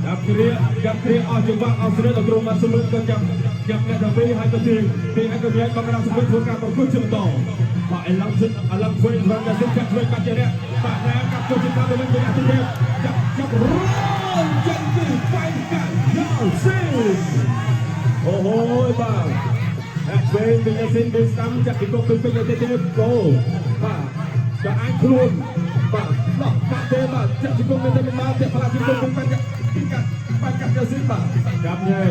ចាប់គ្រាចាប់គ្រាអស់ចង្វាក់អស់ស្រីដល់ក្រុមបាទសំលឹងក៏ចាប់ចាប់អ្នកទាំងពីរហើយក៏ទីទីហើយក៏មានបំរាមសម្ពុធ្វើការប្រកួតជាបន្តបាទអឡងសិនអឡងធ្វើរងយ៉ាស៊ីនកាត់ធ្វើបាត់ជាបាទណាកាប់ទៅជាតាមទៅវិញអាទិទេចាប់ចាប់រងចាញ់ពីបាញ់កាយ៉ាស៊ីនអូហូបាទអ្នកវិញពីយ៉ាស៊ីនពីស្ដាំចាក់ពីគុកពីពេញអាទិទេគោបាទចាអាចខ្លួនបាទដោះបាត់ទេបាទចាក់ពីគុកមានតែមកតែផ្លាទីគុកពីបាញ់ពីកាត់បាញ់កាត់យ៉ាស៊ីនបាទចាប់ញ៉ែ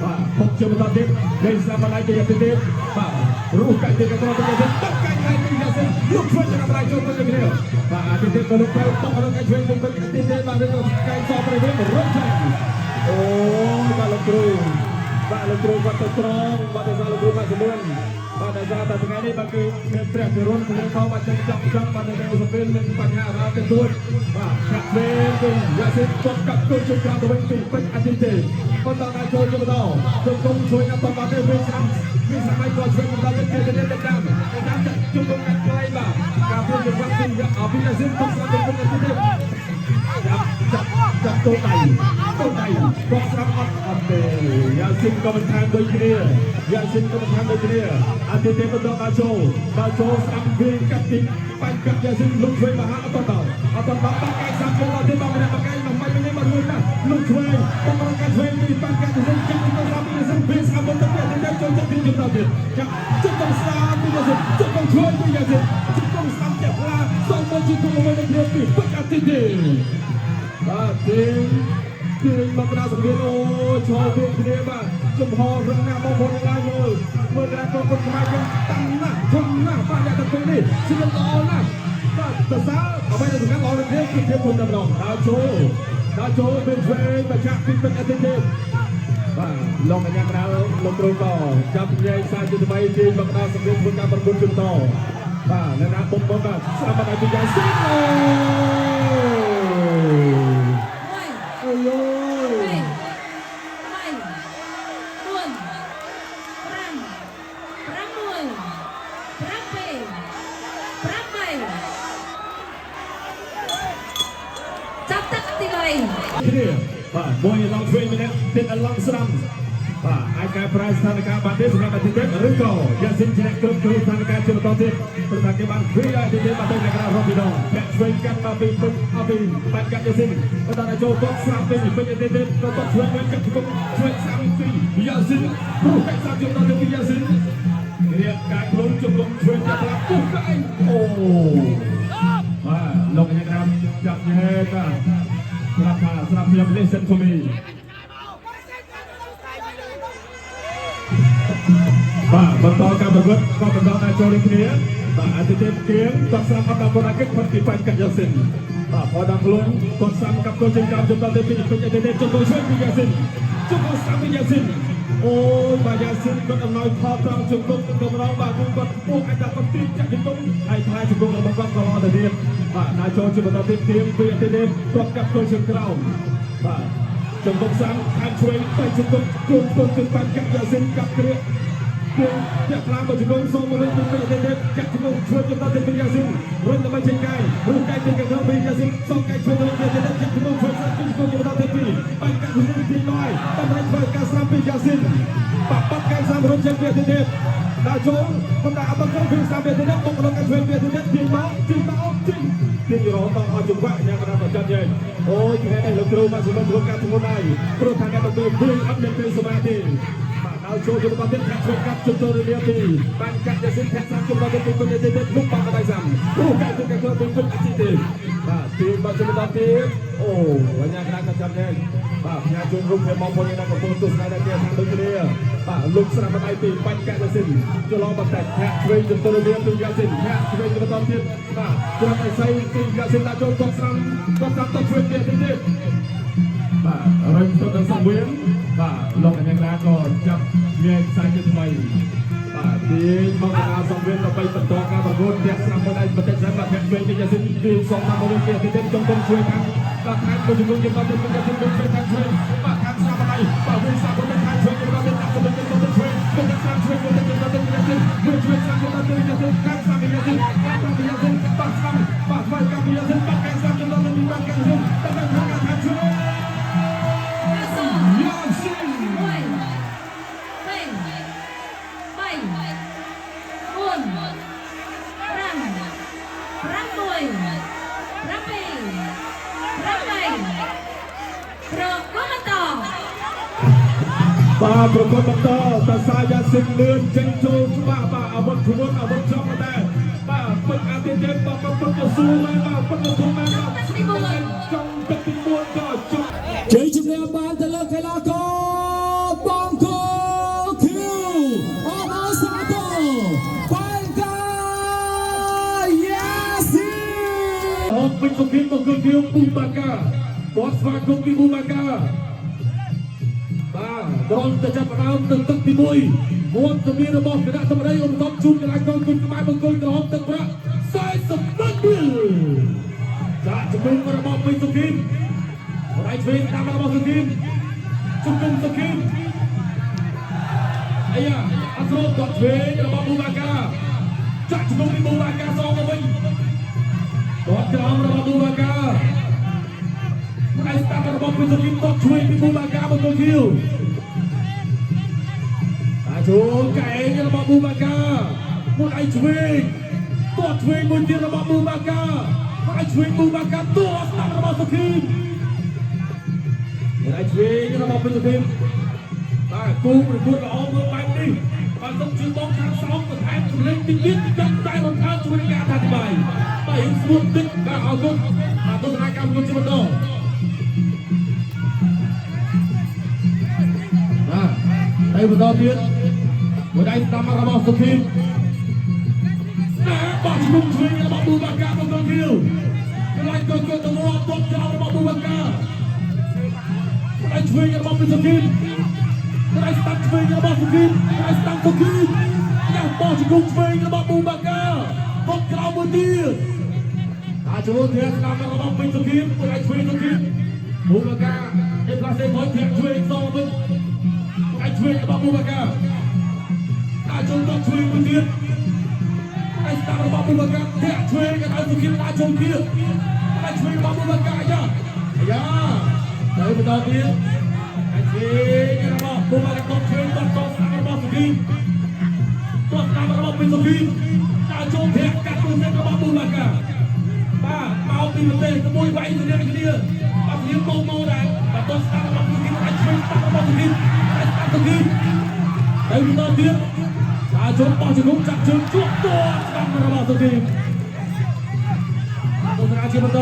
បាទពុកជាបន្តទៀតលេងស្ដាំបន្លាយទៅទៀតបាទរូបកាច់ទៀតក៏ទៅទៀតតកាច់ហើយពីយ៉ាស៊ីនលុកជួយចំណាយចូលទៅគ្នាបាទអាទិទេក៏លុកទៅតកដល់កាច់ឆ្វេងទៅអាទិទេបាទក៏កាច់សប្រវិញរត់ចាញ់អូបាទលោកគ្រូបាទលោកគ្រូគាត់ទៅត្រង់បាទដោយសារលោកគ្រូបាទសម្បូរបាទដោយសារតែថ្ងៃនេះបាទគឺមានព្រះពិរុណព្រះខោបាទចឹងចង់ចង់បាទនៅសពេលមានបញ្ហារ៉ាទៅទួចបាទកាក់ពេលពីយ៉ាស៊ីនគាត់កាត់គុំជុំក្រៅទៅវិញពីពេញអាទិទេបន្តដល់ចូលជាបន្តជុំគុំជួយអត់បាទទេវិញស្ដាំមានសម័យក៏ជួយបន្តទៅគេទៅតាមតាមជុំគុំកាត់ខ្លៃបាទការព្រួយចង្វាក់ពីពីយ៉ាស៊ីនគាត់ស្ដាំទៅវិញអាទិទេចាប់ចាប់ចាប់តូដៃតូដៃគាត់ស្ដាំអត់អត់ទេយ៉ាស៊ីនក៏មិនថែមដូចគ្នាយ៉ាស៊ីនក៏មិនថែមដូចគ្នាអាទិទេបន្តដល់ចូលដល់ចូលស្ដាំវិញកាត់ទីបាញ់កាត់យ៉ាស៊ីនលុកជួយមហាអត់ដល់អត់ដល់បាក់កាយសាំចូលដល់ទេបាទម្នាក់បាក់កាយមកមិននេះមកមួយណាលុកជួយបងប្រកាសជួយពីបាញ់កាត់យ៉ាស៊ីនចាប់ទៅស្ដាំយ៉ាស៊ីនវិញស្ដាំទៅទៀតទៅចូលចាប់ទីចំណទៀតចាប់ជុំទៅស្ដាំពីយ៉ាស៊ីនជុំទៅជួយពីយ៉ាស៊ីនជុំទៅស្ដាំចាប់ឡាសូមមកជីគុំមួយនេះពីពេជ្រអាទិទេបាទទីទីមកដល់សង្វៀនអូឈរវិញគ្នាបាទចំហរឹងណាស់បងប្អូនទាំងឡាយមើលមើលក្រាកគាត់ខ្មែរយើងតាំងណាស់ធំណាស់បាទអ្នកទាំងពីរនេះសិលល្អណាស់បាទតសើអ្វីដែលសំខាន់ល្អណាស់នេះគឺភាពធន់តែម្ដងដល់ចូលដល់ចូលពេលឆ្វេងបច្ចាក់ពីពេជ្រអាទិទេបាទលោកកញ្ញាកដាលលោកគ្រូក៏ចាប់និយាយសារជាថ្មីទីមកដល់សង្វៀនធ្វើការប្រកួតជុំតបាទនៅណាពុំមកបាទស្រាប់បាទពីយ៉ាងស៊ីអូ 1 អូយ 2 3 4 5 6 7 8ចាប់ទឹកទី3 គ្នាបាទមួយឡងឆ្វេងម្នាក់ទៀតឡងស្ដាំបាទអាចកែប្រែស្ថានភាពបានទេសម្រាប់អាទិទេឬក៏យ៉ាស៊ីនជាអ្នកគ្រប់គ្រងស្ថានភាពជាបន្តទៀតព្រោះថាគេបានគ្រីអាទិទេបាទទៅអ្នកក្រៅរកពីដងពាក់ឆ្វេងកាន់មកពីពេញអពីបាច់កាត់យ៉ាស៊ីនបន្តដល់ចូលតស្រាប់វិញពេញអាទិទេក៏តឆ្វេងវិញកាត់ជុំឆ្វេងស្ដាំពីយ៉ាស៊ីនព្រោះកាច់ស្រាប់ជាបន្តទៅពីយ៉ាស៊ីនរៀបការខ្លួនជុំឆ្វេងចាប់ប្រាប់ពុះកែងអូបាទលោកអ្នកក្រៅចាប់ញ៉ែបាទស្រាប់ថាស្រាប់ខ្ញុំ listen to me បាទបន្តការប្រកួតក៏បន្តដល់ចូលដូចគ្នាបាទអាទិទេគៀងតស្រាប់អត់ដល់គាត់អាចផុតពីបាញ់កាត់យ៉ាស៊ីនបាទផដល់ខ្លួនគាត់ស្រាប់កាប់ចូលចេញក្រោមជុំដល់ទៅពីពេញអាទិទេជុំទៅជួយពីយ៉ាស៊ីនជុំទៅស្រាប់ពីយ៉ាស៊ីន អូយបាទយ៉ាស៊ីនគាត់អំណោយផលត្រង់ជង្គង់កម្រងបាទគឺគាត់ពោះអាចថាគាត់ទីចាក់ជង្គង់ហើយថែជង្គង់របស់គាត់ក៏ល្អទៅទៀតបាទណាចូលជាបន្តទៀតទៀមពីអតិទេគាត់កាប់ចូលជើងក្រោមបាទជង្គង់សាំខាងឆ្វេងទៅជង្គង់ជូនជូនជើងបាច់កាប់យ៉ាស៊ីនកាប់គ្រាគង់ចាក់ខ្លាំងមកជង្គង់សូមមកវិញពីអតិទេចាក់ជង្គង់ឆ្វេងបន្តទៀតពីយ៉ាស៊ីនរុញដើម្បីចេញកាយរុញកាយពីកណ្ដាលពីយ៉ាស៊ីនសងកាយឆ្វេងទៅពីអតិទេចាក់ជង្គង់ឆ្វេងសាំជង្គង់បន្តទៀតពីបាញ់កាប់ពីទីបាយដើម្បីធ្វើការស្រាំពីយ៉ាស៊ីនបាក់បាត់កាយសាំរុញចេញពីអតិទេដល់ចូលប៉ុន្តែអត់ចូលពីសាំពីអតិទេបុកដល់កាយឆ្វេងពីអតិទេទាញមកទាញមកទាញទាញរហូតដល់អស់ចង្វាក់យ៉ាងកណ្ដាលប្រចាំយើងអូយថ្ងៃនេះលោកគ្រូមកសម្រាប់ធ្វើការធ្ងន់ហើយព្រោះថាអ្នកទៅវិញអត់មានពេលសមាធិបាទដល់ចូលជាបន្តទៀតខាក់ឆ្វេងកាប់ជុំចូលរៀបទីបានកាត់យ៉ាស៊ីនធាក់សាំជុំដល់ទៅពីអតិទេលុបបាក់ដៃសាំអូកាយទៅកាយទៅពីអតិទេបាទទាញមកជាបន្តទៀតអូបញ្ញាកណ្ដាលក៏ចាំយើងបាទផ្ញើជូនរូបភាពបងប្អូនដែលកំពុងទស្សនាដែលគេខាងដូចគ្នាបាទលុបស្រាំដៃពីបាញ់កាត់យ៉ាស៊ីនច្រឡំបន្តិចធាក់ឆ្វេងជុំចូលរៀបពីយ៉ាស៊ីនធាក់ឆ្វេងបន្តទៀតបាទច្រឡំដៃសៃពីយ៉ាស៊ីនដាក់ចូលគាត់ស្រាំគាត់ស្រាំទៅឆ្វេងទៀតទៀតបាទរឹងទៅដល់សង្វៀនបាទលោកអញ្ញាកណ្ដាលក៏ចាប់ញែកខ្សែជាថ្មីបាទទាញមកកណ្ដាលសង្វៀនដើម្បីបន្តការប្រកួតធាក់ស្រាំបន្តិចបន្តិចស្រាំបាទធាក់ឆ្វេងពីយ៉ាស៊ីនពីសងតាមមកវិញពីទៀតចុងគុំឆ្វេងខាងបាទខាងមួយជំនួសយើងដល់ទៅពីយ៉ាស៊ីនវិញឆ្វេងខាងឆ្វេងបាទខាងស្រាំបន្តិចបាទវិញស្រាំបន្តិចខាងឆ្វេងដល់ទៅដាក់ទៅវិញទៅឆ្វេងទៅស្រាំឆ្វេងទៅទៅទៅយ៉ាស៊ីនវិញឆ្វេងស្រាំដល់ទៅយ៉ាស៊ីនខាងស្រាំយ៉ាស៊ីនខាងស្រាំយ៉ាស៊ីនបាទស្រាំបាទស្វ័យកាពីយ៉ាស៊ីនបាទខាងស្រាំដល់ទៅបាទខាងឆ្វេងដល់ទៅខាងឆ្វេងយ៉ាស៊ីន 1 2 3 4 5 6 7 8ប្រកបបន្ត បាទប្រកបបន្តតាសាយ៉ាស៊ីនលឿនចេញចូលច្បាស់បាទអាវុធធ្ងន់អាវុធចំតែបាទពេញអាទិទេបាទពិតទៅស៊ូមែនបាទពិតទៅធំមែនបាទចង់ទឹកទី4ក៏ចង់ ជ័យជំនះបានទៅលើកីឡាករបង្គោលខៀវអបអរសាទរបាល់កាយ៉ាស៊ី អបពេញសុខីបង្គោលខៀវពូបាកាគាត់ស្វាគមន៍ពីពូបាកាបាទត្រង់ទៅចាប់ផ្ដើមទៅទឹកទី1វត្តមានរបស់គណៈសម្ដីឧបត្ថម្ភជូនកីឡាករគុណខ្មែរបង្គោលក្រហមទឹកប្រាក់40ម៉ឺនរៀលចាក់ជំនុំរបស់ពេញសុខីរៃឆ្វេងតាមរបស់សុខីជំនុំសុខីអាយ៉ាអត់ស្រូបគាត់ឆ្វេងរបស់ពូបាកាចាក់ជំនុំពីពូបាកាសងទៅវិញគាត់ក្រោមរបស់ពូបាកាផ្នែកស្ដាប់របស់ពេញសុខីគាត់ឆ្វេងពីពូបាកាបង្គោលខៀវអាចូលកែងរបស់ពូបាកាមួយឯឆ្វេងគាត់ឆ្វេងមួយទៀតរបស់ពូបាកាមួយឯឆ្វេងពូបាកាតួស្ដាប់របស់សុខីមួយឯឆ្វេងរបស់ពេញសុខីបាទគូប្រកួតល្អមើលបែបនេះបាទសូមជឿបងខាងស្រោមបន្ថែមសម្លេងតិចទៀតកាន់តែរំខានជួយនឹងការអធិប្បាយបាទរៀងស្ងួតតិចបាទអរគុណបាទទស្សនាកម្មគុណជាបន្តបាទហើយបន្តទៀតមួយដៃស្ដាំរបស់សុខីណាបោះជុំឆ្វេងរបស់ប៊ូបាកាបង្គោលខៀវកន្លែងកូនកូនទៅរត់ទាត់ចោលរបស់ប៊ូបាកាមួយដៃឆ្វេងរបស់សុខីដៃស្ដាំឆ្វេងរបស់សុខីដៃស្ដាំសុខីញ៉ាំបោះជុំឆ្វេងរបស់ប៊ូបាកាបោះក្រោមមួយទៀតអាចចូលធាស្ដាំរបស់ពេញសុខីមួយដៃឆ្វេងសុខីប៊ូបាកាអេផ្លាសេថយធាឆ្វេងសងវិញដៃឆ្វេងរបស់ប៊ូបាកាអាចចូលតឆ្វេងមួយទៀតដៃស្ដាំរបស់ប៊ូបាកាធាក់ឆ្វេងក៏ឲ្យសុខីដាក់ចូលទៀតដៃឆ្វេងរបស់ប៊ូបាកាអាយ៉ាអាយ៉ាទៅបន្តទៀតដៃឆ្វេងរបស់ប៊ូបាកាតឆ្វេងតតស្ដាំរបស់សុខីតស្ដាំរបស់ពេញសុខីដាក់ចូលធាក់កាត់ទូសេរបស់ប៊ូបាកាបាទមកពីប្រទេសមួយវាយទៅគ្នាបាទរៀនមកមកដែរបាទតស្ដាំរបស់សុខីដៃឆ្វេងស្ដាំរបស់សុខីដៃស្ដាំសុខីទៅបន្តទៀតអាចចូលបោះជង្គង់ចាក់ជើងជាប់តស្ដាំរបស់សុខីទស្សនាជាបន្ត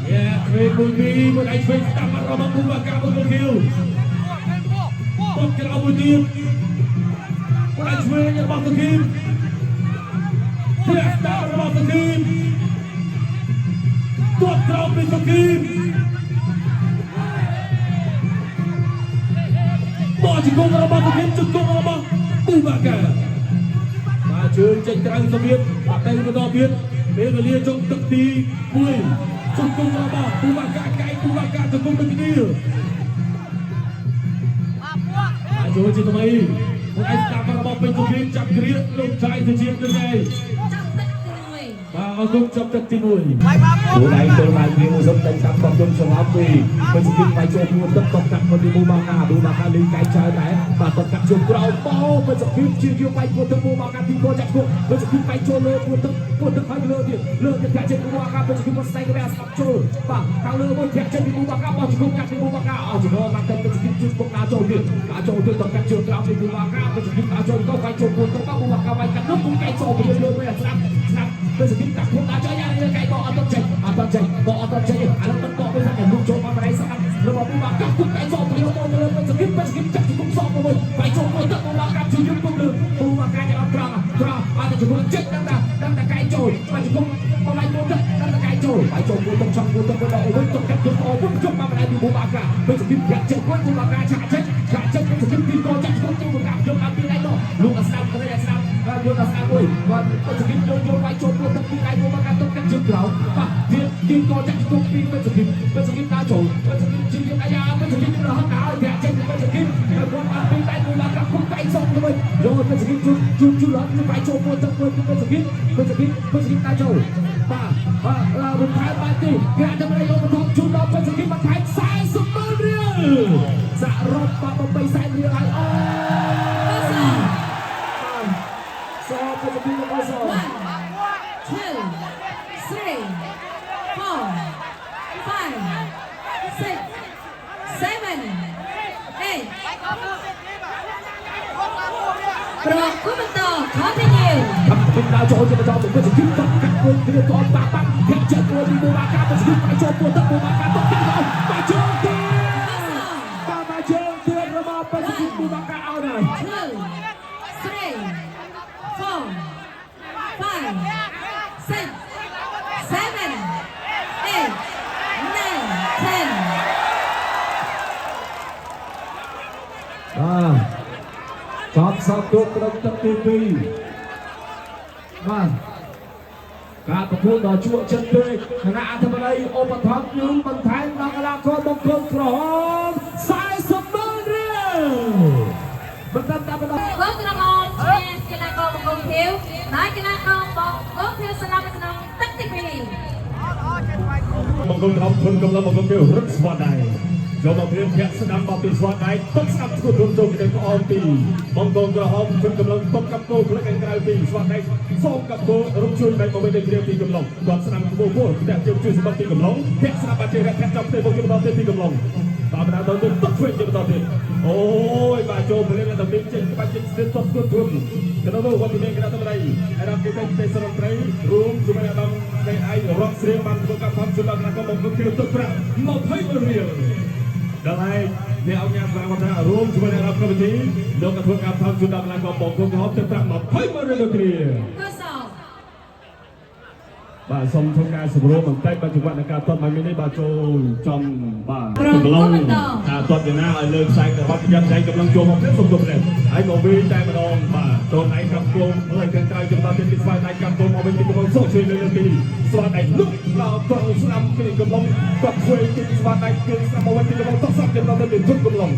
យ៉ាឆ្វេងមួយពីរមួយដៃឆ្វេងស្ដាំរបស់ប៊ូបាកាបង្គោលខៀវបោះក្រៅមួយទៀតមួយដៃឆ្វេងរបស់សុខីធ្លាក់ស្ដាំរបស់សុខីទាត់ក្រោមពីសុខី ជង្គង់របស់សុភាពជង្គង់របស់ពូបាកាបាទជើងចេញក្រៅសុភាពបាទទៅបន្តទៀតពេលវេលាចុងទឹកទី1ជង្គង់របស់ពូបាកាកែងពូបាកាជង្គង់ដូចគ្នាបាទចូលជាថ្មីមួយឯស្ដាប់របស់ពេញសុភាពចាប់គ្រាលោកចៃទៅជាទៅឯង ចាប់ទឹកទី1 បាទអរគុណចាប់ទឹកទី1 ទូដៃទល់ដៃគ្នាមួយសុំតែចាប់កប់យំសម្រាប់ពីពេញសុភាពបាយចូលពួនទឹកកប់កាត់មកពីមូបាកាមូបាកាលីកែច្រើនដែរបាទកប់កាត់ជុំក្រោមបោពេញសុភាពជាយកបាយពួនទឹកមូបាកាទីកចាក់ឈ្មោះពេញសុភាពបាយចូលលើពួនទឹកពួនទឹកហើយលើទៀតលើទៀតធាក់ចេញមូបាកាពេញសុភាពមកស្ដែងក្បែរស្ដាប់ចូលបាទខាងលើមួយធាក់ចេញពីមូបាកាបោះជង្គង់កាត់ពីមូបាកាអស់ជង្គង់មកទៅពេញសុភាពជុំពុកដើរចូលទៀតដើរចូលទៀតកប់កាត់ជើងក្រោមពីមូបាកាពេញសុភាពដើរចូលក៏បាយចូលពួនទឹកមូបាកាបាយកាត់នោះពុកកែចូលពីលើវិញស្ដាប់ស្ដាប់ពេញសុភាពកាត់ពុកដើរចូលយ៉ាងនេះកែបោះអត់ទៅចេញអត់ទៅចេញបោះអត់ទៅចេញអានោះមិនបោះវិញតែលុកចូលមកម្ដងស្ដាប់របស់មូបាកាពុកកែចូលពីមកទៅលើពេញសុភាពពេញសុភាពចាក់ជង្គង់សងមកវិញបាយចូលមួយទឹកមូបាកាជួយយំពុកលើមូបាកាចាំអត់ត្រង់ត្រង់អត់ទៅជង្គង់ចិត្តដឹងតែដឹងតែកែចូលបាយជង្គង់មកបាយមួយទឹកដឹងតែកែចូលបាយចូលមួយទឹកចង់មួយទឹកទៅដល់វិញទឹកកាត់ជង្គង់អូពុកជុំមកម្ដងពីមូបាកាពេញសុភាពចាក់ចេញវិញមូបាកាឆាក់ចេញឆាក់ចេញពេញសុភាពទីកចាក់ជង្គង់មូបាកាយកអត់ពីដៃនោះលោកអស្ដាប់ទៅស្ដាប់បាទយកដល់ស្ដាប់មួយបាទពេញសុភាពយកយកបាយចូលមួយទឹកពីដៃមូបាកាទឹកកាត់ជើងក្រោមបាទទៀតទីកចាក់ជង្គង់ពីពេញសុភាពពេញសុភាពដើរចូលពេញសុភាពជាអាយ៉ាពេញសុភាពរហូតដល់ធាក់ចេញពេញសុភាពគាត់អត់ពីដៃមូបាកាគុំដៃសុំទៅវិញយកពេញសុភាពជូនជូនជូនរហូតបាយចូលមួយទឹកមួយពេញសុភាពពេញសុភាពពេញសុភាពដើរចូលបាទបាទរំថែមបានទីគេអាចទៅយកមកជូនដល់ពេញសុភាពបន្ថែម40ម៉ឺនរៀលសរុបបាទ8សែនរៀលហើយអូសពេញសុភាពរបស់ស 1 2 3 4 5 6 7 8ប្រគំបន្ត continue ทำเป็นดาวโจจะมาจอมก็จะขึ้นตักกัดคนเรียกตอนปากปักแข่งเจ็ดตัวมีบูบาการจะขึ้นไปโจมตัวตั้งบูบาการต้องตั้งเอาไปโจมตีมาโจมตีระบาไปขึ้นบูบาการเอาหน่อย 2 3 4 5 6 7 8 9 10 បាទចប់សពគ្រប់ក្នុងទឹកទី2បាទការប្រកួតដ៏ជក់ចិត្តពេកគណៈអធិបតីឧបត្ថម្ភយើងបន្ថែមដល់កីឡាករបង្គោលក្រហម40ម៉ឺនរៀលបន្តតាមបន្ត បង្គោលក្រហមឈ្នះកីឡាករបង្គោលខៀវហើយកីឡាករបង្គោលខៀវស្លាប់នៅក្នុងទឹកទី2 បង្គោលក្រហមធនកំឡុងបង្គោលខៀវរឹតស្វាដៃចូលមកព្រាមភ័ក្រស្ដាំមកពីស្វាដៃຕົកស្ដាំស្គួតធនចូលទៅក្អមពីបង្គោលក្រហមធនកំឡុងຕົកកាប់គោផ្លឹកខាងក្រៅពីស្វាដៃសូមកាប់គោរំជួយបែកមកវិញទៅព្រាមពីកំឡុងគាត់ស្ដាំគោពោះតែជើងជួយសម្បត្តិពីកំឡុងភ័ក្រស្ដាំបាច់ជើងរះចាប់ផ្ទៃមកជាបន្តទៀតពីកំឡុងតាមដល់ទៅຕົកធ្វើជាបន្តទៀតអូយបាទចូលព្រាមដល់មានចេញក្បាច់ចេញស្ទិតຕົកស្គួតធនកណ្ដោវត្តមានគណៈតំណែងអាដាមគេទៅទេសរដ្ឋត្រីរួមជាមួយអាដាមនៃឯងរកស្រៀងបានធ្វើការថតជូនដល់គណៈកម្មការខៀវទឹកប្រាក់20រៀលដល់ហើយអ្នកអង្គការស្មារតីរួមជាមួយអាដាមកម្មវិធីលោកក៏ធ្វើការថតជូនដល់គណៈកម្មការខៀវទឹកប្រាក់20រៀលគ្រា កស បាទសូមធ្វើការសម្រួលបន្តិចបាទចង្វាក់នៃការទាត់មកនេះបាទចូលចំបាទកំឡុងថាទាត់យ៉ាងណាឲ្យលើខ្សែក្រវ៉ាត់ប្រយ័ត្នខ្សែកំឡុងចូលមកទៀតសូមគោរពនេះហើយមកវិញតែម្ដងបាទចូលដៃកាប់គោលើខាងក្រៅចំដល់ទៀតពីស្វាយដៃកាប់គោមកវិញពីកំឡុងសូជួយលើលើទីស្វាដៃលុកដល់ត្រង់ស្ដាំពីកំឡុងគាត់ជួយពីស្វាដៃគឺស្ដាំមកវិញពីកំឡុងតោះស្ដាំចំដល់ទៅពីកំឡុង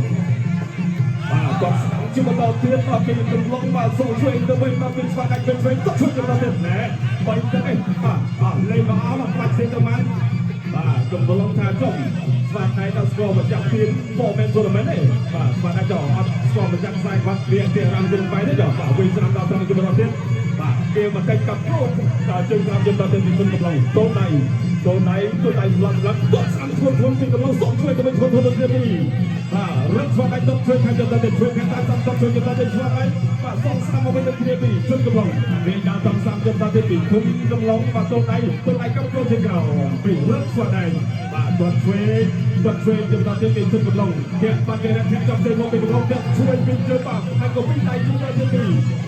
បាទគាត់ស្ដាំជាបន្តទៀតមកពីកំឡុងបាទសូជួយទៅវិញមកពីស្វាដៃវិញវិញតោះជួយចំដល់ទៀតណែបីទៅឯងបាទបាទលេងមកអស់មកផ្លាច់ផ្សេងទៅបានបាទកំឡុងថាចុំស្វាដៃដល់ស្គាល់ម្ចាស់ពី Foreman Tournament ទេបាទស្វាដៃចោអត់ស្គាល់ម្ចាស់ខ្សែគាត់វាទីអារម្មណ៍ជុំបែទេចោបាទវិញស្ដាំដល់ត្រង់ជាបន្តទៀតបាទគេមកតិចកាប់គោដល់ជើងស្ដាំជាបន្តទៀតពីកំឡុងតូនដៃតូនដៃតូនដៃស្លាប់ស្លាប់តស្ដាំធ្ងន់ធ្ងន់ពីកំឡុងសុកជួយទៅវិញធ្ងន់ធ្ងន់ទៅទៀតនេះបាទរឹតស្វាដៃតជួយខាងជាបន្តទៀតជួយខាងតាមតជួយជាបន្តទៀតស្វាដៃបាទសងស្ដាំមកវិញទៅគ្នាពីជុំកំឡុងវិញដល់តំស្ដាំជាបន្តទៀតពីគុំកំឡុងបាទតូនដៃតូនដៃកាប់គោជាក្រោពីរឹតស្វាដៃបាទគាត់ជួយគាត់ជួយជាបន្តទៀតពីជុំកំឡុងគេបាទគេរកចាប់ទៅមកពីកំឡុងគេជួយពីជើងបាទហើយក៏ពីដៃជួយដល់ទៀតពី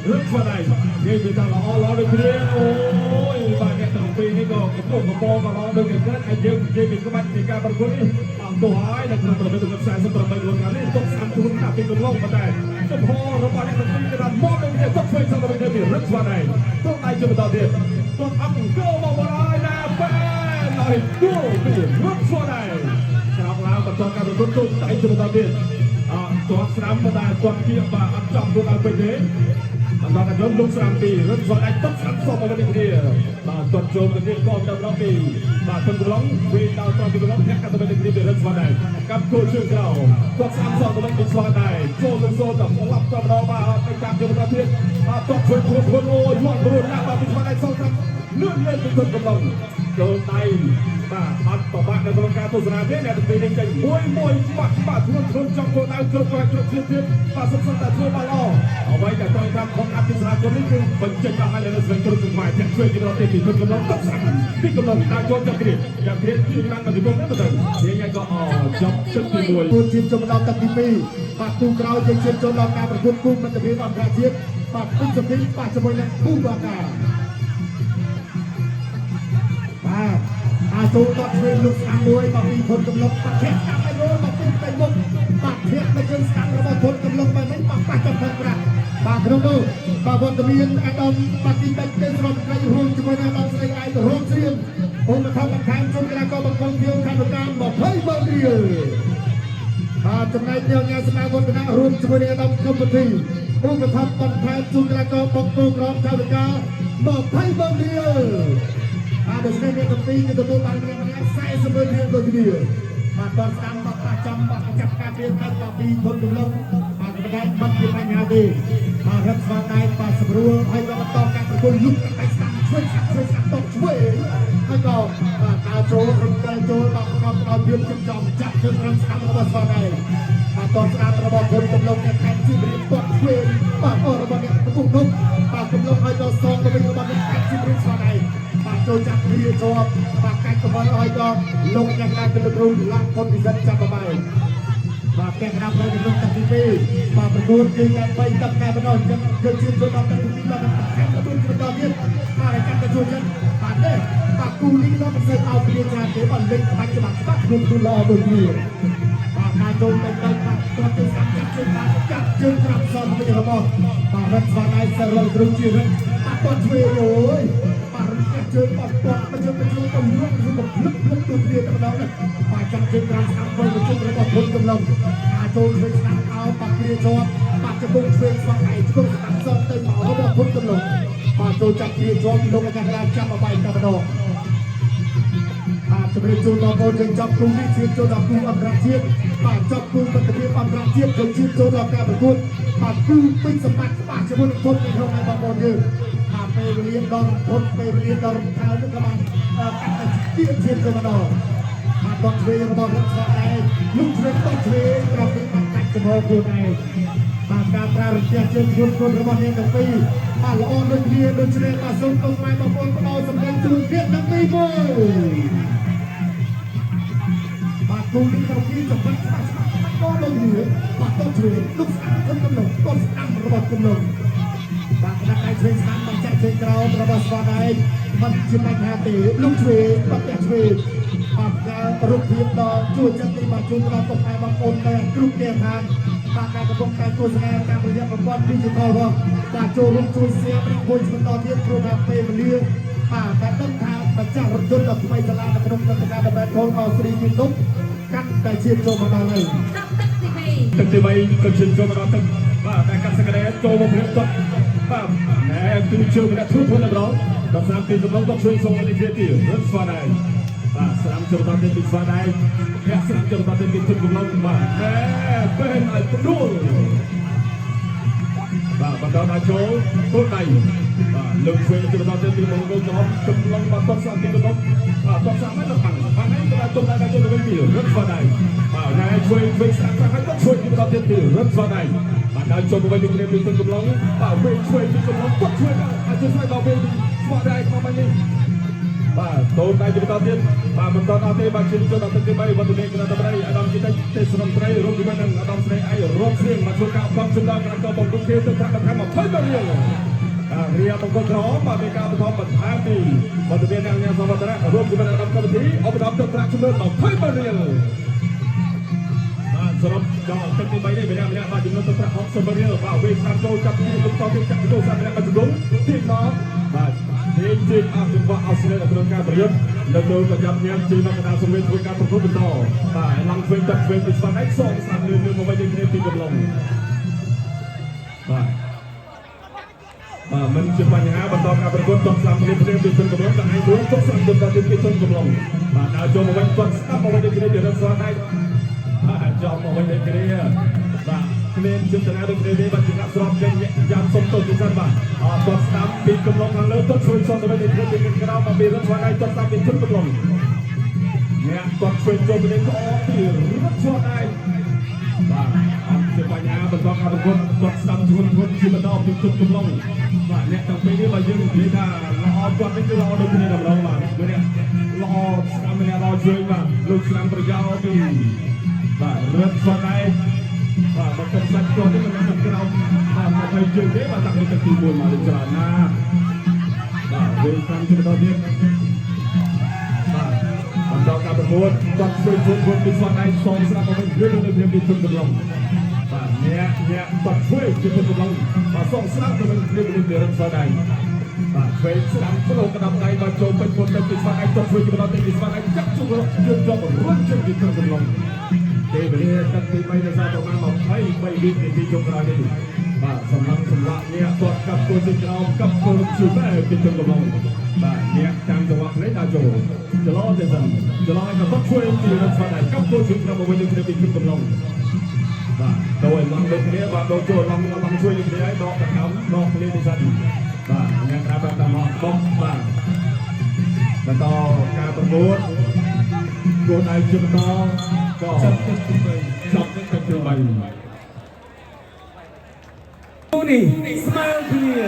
រឹតស្វាដៃគេវាថាល្អល្អដូចគ្នាអូយបាទអ្នកទាំងពីរនេះក៏កំពុងកំពក៏ល្អដូចគ្នាហើយយើងនិយាយពីក្បាច់នៃការប្រកួតនេះបាទទោះហើយនៅក្នុងប្រភេទទឹក48គីឡូក្រាមនេះទុកស្អាតធ្ងន់ណាស់ បាទពីកំឡុងប៉ុន្តែចំហរបស់អ្នកទាំងពីរគឺថាមកដូចគ្នាទុកឆ្វេងសងទៅវិញពីរឹកស្វាដៃទុកដៃជាបន្តទៀតទុកអង្គរមកមកហើយណាបែនឲ្យដួលពីរឹកស្វាដៃក្រោកឡើងបន្តការប្រកួតទុកដៃជាបន្តទៀតអត់ទាត់ស្រាំប៉ុន្តែទាត់គៀបបាទអត់ចំខ្លួនឲ្យពេកទេបន្តការយន្តលោកស្រាំពីរឹកស្វាដៃទុកស្រាំសមកវិញគ្នាបាទទាត់ចូលទៅទៀតក៏ដល់ដល់ពីបាទទុនកំឡុងវិញដល់ត្រង់ពីកំឡុងធាក់កាត់ទៅវិញគ្នាពីរឹកស្វាដៃកាប់គោជើងក្រោមទាត់ស្រាំសទៅវិញពីស្វាដៃចូលទៅសូទៅស្លាប់ទៅដល់បាទទៅតាមជាបន្តទៀតបាទទាត់ជួយខ្លួនខ្លួនអូយលាន់រួនណាស់បាទពីស្វាដៃសងស្រាំលឿនលេងពីទុនកំឡុងចូលដៃបាទអត់ប្របាក់នៅក្នុងការទស្សនាទេអ្នកទាំងពីរនេះចេញមួយមួយច្បាស់ច្បាស់ធ្ងន់ធ្ងន់ចង់គោលដៅគ្រប់គ្រប់គ្រប់ទៀតទៀតបាទសុខសុខតែធ្វើបានល្អអ្វីដែលត្រូវតាមខំអភិសរាជននេះគឺបញ្ចេញដល់ឲ្យនៅស្វែងគ្រប់ខ្មែរចាក់ជួយជាប្រទេសពីទុនកំឡុងទុកស្រាំពីកំឡុងដើរចូលចាប់គ្រាចាប់គ្រាទីបានមកពីពុំទៅទៅញ៉ៃក៏ចប់ទឹកទី1 គួរឈានចូលមកដល់ទឹកទី2បាទគូក្រោយយើងឈានចូលដល់ការប្រកួតគូមិត្តភាពអន្តរជាតិបាទពេញសុភីបាទជាមួយនឹងពូបាកាបាទអាចូលតត់ឆ្វេងលោកស្ដាំមួយបាទពីធនកំឡុងបាទធាក់ស្ដាំឲ្យរលមកពីផ្ទៃមុខបាទធាក់នៅជើងស្ដាំរបស់ធនកំឡុងបែបនេះបាទប៉ះចំផងប្រាក់បាទក្នុងនោះបាទវត្តមានអាដាមបាទទីដាច់ទេសរដ្ឋត្រីរួមជាមួយនឹងអាដាមស្រីឯករួមស្រៀងឧបត្ថម្ភបន្ថែមជូនកីឡាករបង្គោលខៀវខណ្ឌតាម20ម៉ឺនរៀលបាទចំណែកនាងញ៉ាសមាវឌ្ឍនៈរួមជាមួយនឹងអាដាមកម្ពុជាឧបត្ថម្ភបន្ថែមជូនកីឡាករបង្គោលក្រមថវិកា20ម៉ឺនរៀលបាទដូច្នេះអ្នកទាំងពីរគឺទទួលបានម្នាក់ម្នាក់40ម៉ឺនរៀលដូចគ្នាបាទដល់ស្ដាំបាទប៉ះចំបាទចាប់ការពារខាងដល់ពីធនកំឡុងបាទប្រកែកមិនជាបញ្ហាទេបាទរឹបស្វាដៃបាទស្រួលហើយក៏បន្តការប្រគល់លុកដៃស្ដាំឆ្វេងស្ដាំឆ្វេងស្ដាំតបឆ្វេងហើយក៏បាទដើរចូលរំកិលចូលបាទប្រកបដោយភាពចំចំចាក់ជើងរំស្ដាំរបស់ស្វាដៃបាទតស្ដាំរបស់ធនកំឡុងអ្នកខែជីវរៀបតឆ្វេងបាទអស់របស់អ្នកកំពុងនោះបាទកំឡុងហើយក៏សងទៅវិញរបស់អ្នកខែជីវរៀបស្វាដៃបាទចូលចាប់គ្នាជាប់បាទកាច់កវលឲ្យក៏លោកអ្នកណាគឺលោកគ្រូឡាក់ផុនពិសិដ្ឋចាប់បបាយបាទពាក់កណ្ដាលផ្លូវក្នុងទឹកទី2បាទប្រកួតគឺតែ3ទឹកតែប៉ុណ្ណោះអញ្ចឹងយើងជឿចូលដល់ទឹកទី2បាទកាន់ទៅបន្តទៀតបាទឲ្យកាន់ទៅជួយចិត្តបាទនេះបាទគូនេះក៏មិនសូវឲ្យគ្នាច្រើនទេបាទលេងបាច់ច្បាស់ច្បាស់ខ្លួនខ្លួនល្អដូចគ្នាបាទការចូលទៅទៅបាទគាត់ទៅស្ដាប់ចាប់ជើងបាទចាប់ជើងត្រាប់សងវិញរបស់បាទរត់ស្វាដៃសរលគ្រូជារិទ្ធបាទគាត់ជួយអូយបាទរំទះជើងបាទគាត់មកជើងទៅជួយទៅលុកទៅលឹកលឹកទៅគ្នាតែម្ដងបាទចាប់ជើងត្រាប់ស្ដាំវិញទៅជុំរបស់ធនកំឡុងអាចចូលឆ្វេងស្ដាំអោបាក់គ្រាជាប់បាទជង្គង់ឆ្វេងស្វាដៃជង្គង់ស្ដាំសងទៅមករបស់ធនកំឡុងបាទចូលចាប់គ្រាជាប់លោកអាចារ្យចាប់អបាយតែម្ដងបាទជម្រាបជូនបងប្អូនយើងចាប់គូនេះជាចូលដល់គូអន្តរជាតិបាទចាប់គូមិត្តភាពអន្តរជាតិក៏ជាចូលដល់ការប្រកួតបាទគូពេញសម្បត្តិច្បាស់ជាមួយនឹងធននៅក្នុងឯបងប្អូនយើងបាទពេលវេលាដល់ធនពេលវេលាដល់រំខើនោះក៏បានកាត់ទៅទៀតជាទៅម្ដងបាទដកឆ្វេងរបស់រឹកស្វាឯងលុកឆ្វេងដកឆ្វេងត្រង់នេះបានកាច់ចំហខ្លួនឯងបាទការប្រើរន្ទះជើងខ្លួនខ្លួនរបស់អ្នកទាំងពីរបាទល្អដូចគ្នាដូច្នេះបាទសូមពុកម៉ែបងប្អូនផ្ដល់សម្លេងជូនអ្នកទាំងពីរមួយបាទគូនេះទៅពីសម្បត្តិច្បាស់ច្បាស់បាច់ក៏ដូចគ្នាបាទតឆ្វេងលុកស្ដាំធំកំឡុងតស្ដាំរបស់កំឡុងបាទក្តារដៃឆ្វេងស្ដាំបាទចាក់ជើងក្រោមរបស់ស្វាដៃមិនជាបញ្ហាទេលុកឆ្វេងបាទចាក់ឆ្វេងបាទការរូបភាពដ៏ជួយចិត្តនេះបាទជូនដល់ពុកម៉ែបងប្អូនតែគ្រប់គេឋានបាទការកំពុងតែទស្សនាតាមរយៈប្រព័ន្ធ Digital ផងបាទចូលរួមជួយ share និងមួយបន្តទៀតព្រោះថាពេលវេលាបាទតែដឹងថាម្ចាស់រថយន្តដ៏ថ្មីសាឡានៅក្នុងព្រឹត្តិការណ៍ The Battle of Three Kingdom កាន់តែឈានចូលមកដល់ហើយ ទឹកទី2 ទឹកទី3ក៏ឈានចូលមកដល់ទឹកបាទតែកាត់សក្តិចូលមកព្រាបទឹកបាទណែទូជើងម្នាក់ធ្វើធ្វើតែម្ដងដល់ស្រាំពីសំឡងក៏ជួយສົ່ងនេះទៀតរត់ស្វាដៃបាទស្រាំចូលដល់ទីពីស្វាដៃធាក់ស្រាំចូលដល់ទីពីទុនកំឡុងបាទណែពេលឲ្យផ្ដួលបាទបន្តដល់ចូលគោលដៃបាទលើកឆ្វេងចូលដល់ទីពីមង្គលក្រហមកំឡុងបាទតបស្រាំពីកំឡុងបាទតបស្រាំមិនដល់បាំងបាំងហើយក៏ទុំដល់ចូលទៅវិញពីរត់ស្វាដៃបាទណែឆ្វេងឆ្វេងស្រាំស្រាំហើយក៏ឆ្វេងពីដល់ទៀតពីរត់ស្វាដៃបាទដល់ចូលទៅវិញពីពីទុនកំឡុងបាទវិញឆ្វេងពីកំឡុងគាត់ឆ្វេងអត់ជួយដល់វិញស្វាដៃក្នុងនេះបាទតូនដៃជាបន្តទៀតបាទមិនតអត់ទេបាទជិះចូលដល់ទឹកទី3វត្តមានគណៈតត្រីអាដាមជាតិទេសរដ្ឋត្រីរួមជាមួយនឹងអាដាមស្រីឯរកស្រៀងមកធ្វើការបំជុំដល់គណៈកបង្គោលគេទៅត្រាក់បន្ថែម20រៀលបាទរៀលបង្គោលក្រមបាទមានការបឋមបន្ថែមពីវត្តមានអ្នកញ៉ាំសវត្តរៈរួមជាមួយនឹងអាដាមកម្មវិធីឧបត្ថម្ភទៅត្រាក់ចំនួន20រៀលបាទសរុបដល់ទឹកទី3នេះម្នាក់ម្នាក់បាទ 60រៀលបាទវេស្ដាំចូលចាប់ទីលំតទៀតចាប់ចូលសាម្នាក់មកជង្គង់ទីមកបាទទីទីអស់ចង្វាក់អស់ស្នេហ៍នៅក្នុងការប្រយុទ្ធនៅលើក៏ចាប់ញ៉ាំទីមកកណ្ដាលសង្វេនធ្វើការប្រកួតបន្តបាទឡងវិញទឹកវិញពីស្វាដៃសងស្ដាំលឿនលឿនមកវិញដូចគ្នាពីកំឡុងបាទបាទមិនជាបញ្ហាបន្តការប្រកួតតស្ដាំគ្នាគ្នាពីជនកំឡុងដល់ឯងរួមទុកស្ដាំទៅដល់ពីជនកំឡុងបាទដល់ចូលមកវិញគាត់ស្ដាប់មកវិញដូចគ្នាពីរឹងស្វាដៃបាទចំមកវិញដូចគ្នាបាទគ្មានចេតនាដូចគ្នាទេបាទជាអ្នកស្របចេញយ៉ាំសុំទោសទីសិនបាទអត់គាត់ស្ដាំពីកំឡុងខាងលើទៅជួយសងទៅវិញដូចគ្នាពីក្រោមមកពីរឹងស្វាដៃគាត់ស្ដាំពីជនកំឡុងអ្នកគាត់ជួយចូលទៅនេះក៏ពីរឹងស្វាដៃបាទអត់ជាបញ្ហាបន្តការប្រកួតគាត់ស្ដាំធ្ងន់ធ្ងន់ជាបន្តពីជនកំឡុងបាទអ្នកទាំងពីរនេះបើយើងនិយាយថាល្អគាត់នេះគឺល្អដូចគ្នាតែម្ដងបាទមួយនេះល្អស្ដាំម្នាក់ល្អជួយបាទលោកស្ដាំប្រយោជន៍ពីបាទរឹងស្វាដៃបាទបើកំសាច់គាត់នេះមិនមែនក្រោមបាទ20ជើងទេបាទតាំងពីទឹកទី1មកច្រើនណាស់បាទវិញតាមជាបន្តទៀតបាទបន្តការប្រកួតគាត់ជួយជួយជួយពីស្វាដៃសងស្រាប់មកវិញរឿយនៅព្រាមពីជនកំឡុងបាទអ្នកអ្នកគាត់ជួយពីជនកំឡុងបាទសងស្រាប់ទៅវិញព្រាមពីរឹងស្វាដៃបាទជួយស្ដាំប្រូក្តាប់ដៃមកចូលពេញមុនទៅពីស្វាដៃគាត់ជួយជាបន្តទៀតពីស្វាដៃចាក់ជុំជើងជាប់រុញជើងពីជនកំឡុងទេវរាទឹកទី3នៅសល់ប្រមាណ23វិនាទីចុងក្រោយនេះបាទសម្លឹងសម្លាក់អ្នកគាត់កាប់គោជាក្រោមកាប់គោជាបែពីជនកំឡុងបាទអ្នកតាមចង្វាក់នេះដល់ចូលចលោទេសិនចលោឲ្យក៏ជួយពីរឹងស្វាដៃកាប់គោជាក្រោមមកវិញនឹងគ្នាពីជនកំឡុងបាទទៅឲ្យឡងដូចគ្នាបាទដល់ចូលឡងឡងជួយដូចគ្នាឲ្យដកដង្ហើមដកគ្នានេះសិនបាទអ្នកក្រាបតាមមកបុកបាទបន្តការប្រកួតគោលដៅជាបន្តក៏ចាប់ទឹកទី3ចាប់ទឹកទី3 នេះស្មើគ្នា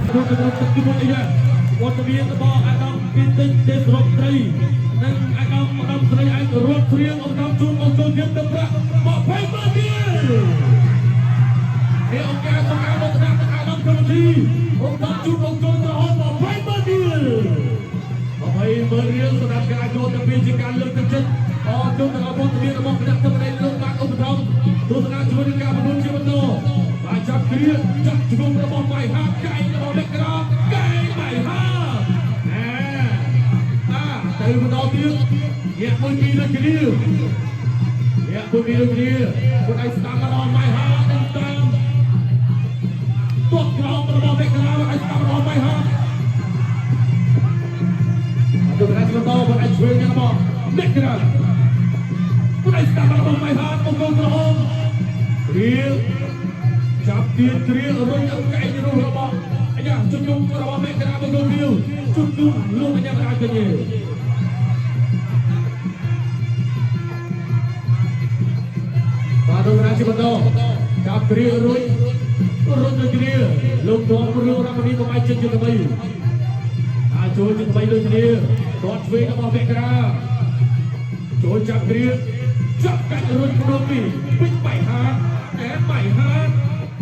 ក្នុងក្នុងទឹកទី1នេះវត្តមានរបស់អាដាមគិតិចទេសរកត្រីនិងអាដាមម្ដងស្រីឯករត់ព្រៀងអង្គជូនមកចូលទៀតទៅប្រាក់20រៀលនេះអង្គការសម្រាប់មកដាក់អាដាមកម្មវិធីអង្គជូនមកចូលទៅហត់20រៀល20រៀលសម្រាប់ការចូលទៅពីជាការលើកទឹកចិត្តអរគុណដល់វត្តមានរបស់គណៈកម្មការលោកបានឧបត្ថម្ភទស្សនាជាមួយនឹងការប្រកួតជាបន្តបាទចាប់គ្រាចាប់ជង្គង់របស់ម៉ៃហាកែងរបស់មេក្រាកែងម៉ៃហាណែអាទៅបន្តទៀតញាក់មួយពីរដូចគ្នាញាក់មួយពីរដូចគ្នាគាត់ឲ្យស្ដាំមកដល់ម៉ៃហានឹងតាមទាត់ក្រោមរបស់មេក្រាឲ្យស្ដាំរបស់ម៉ៃហាទៅដល់បន្តគាត់ឲ្យជួយរបស់មេក្រាគាត់ឲ្យស្ដាំរបស់ម៉ៃហាមកកូនក្រហមរៀលចាប់ទៀតគ្រារុញអង្គែងរុះរបស់អាយ៉ាជុំរបស់មេក្រាមកលោករៀលជុំលោកអាយ៉ាក្រាកញ៉េបាទដល់ជាបន្តចាប់គ្រារុញរុញដូចគ្នាលោកធំរឿងរមនីកុំឲ្យជិតជាថ្មីអាចចូលជាថ្មីដូចគ្នាទាត់ឆ្វេងរបស់មេក្រាចូលចាប់គ្រាចាប់កាច់រុញក្នុងពីពេញបៃហាអែបៃហា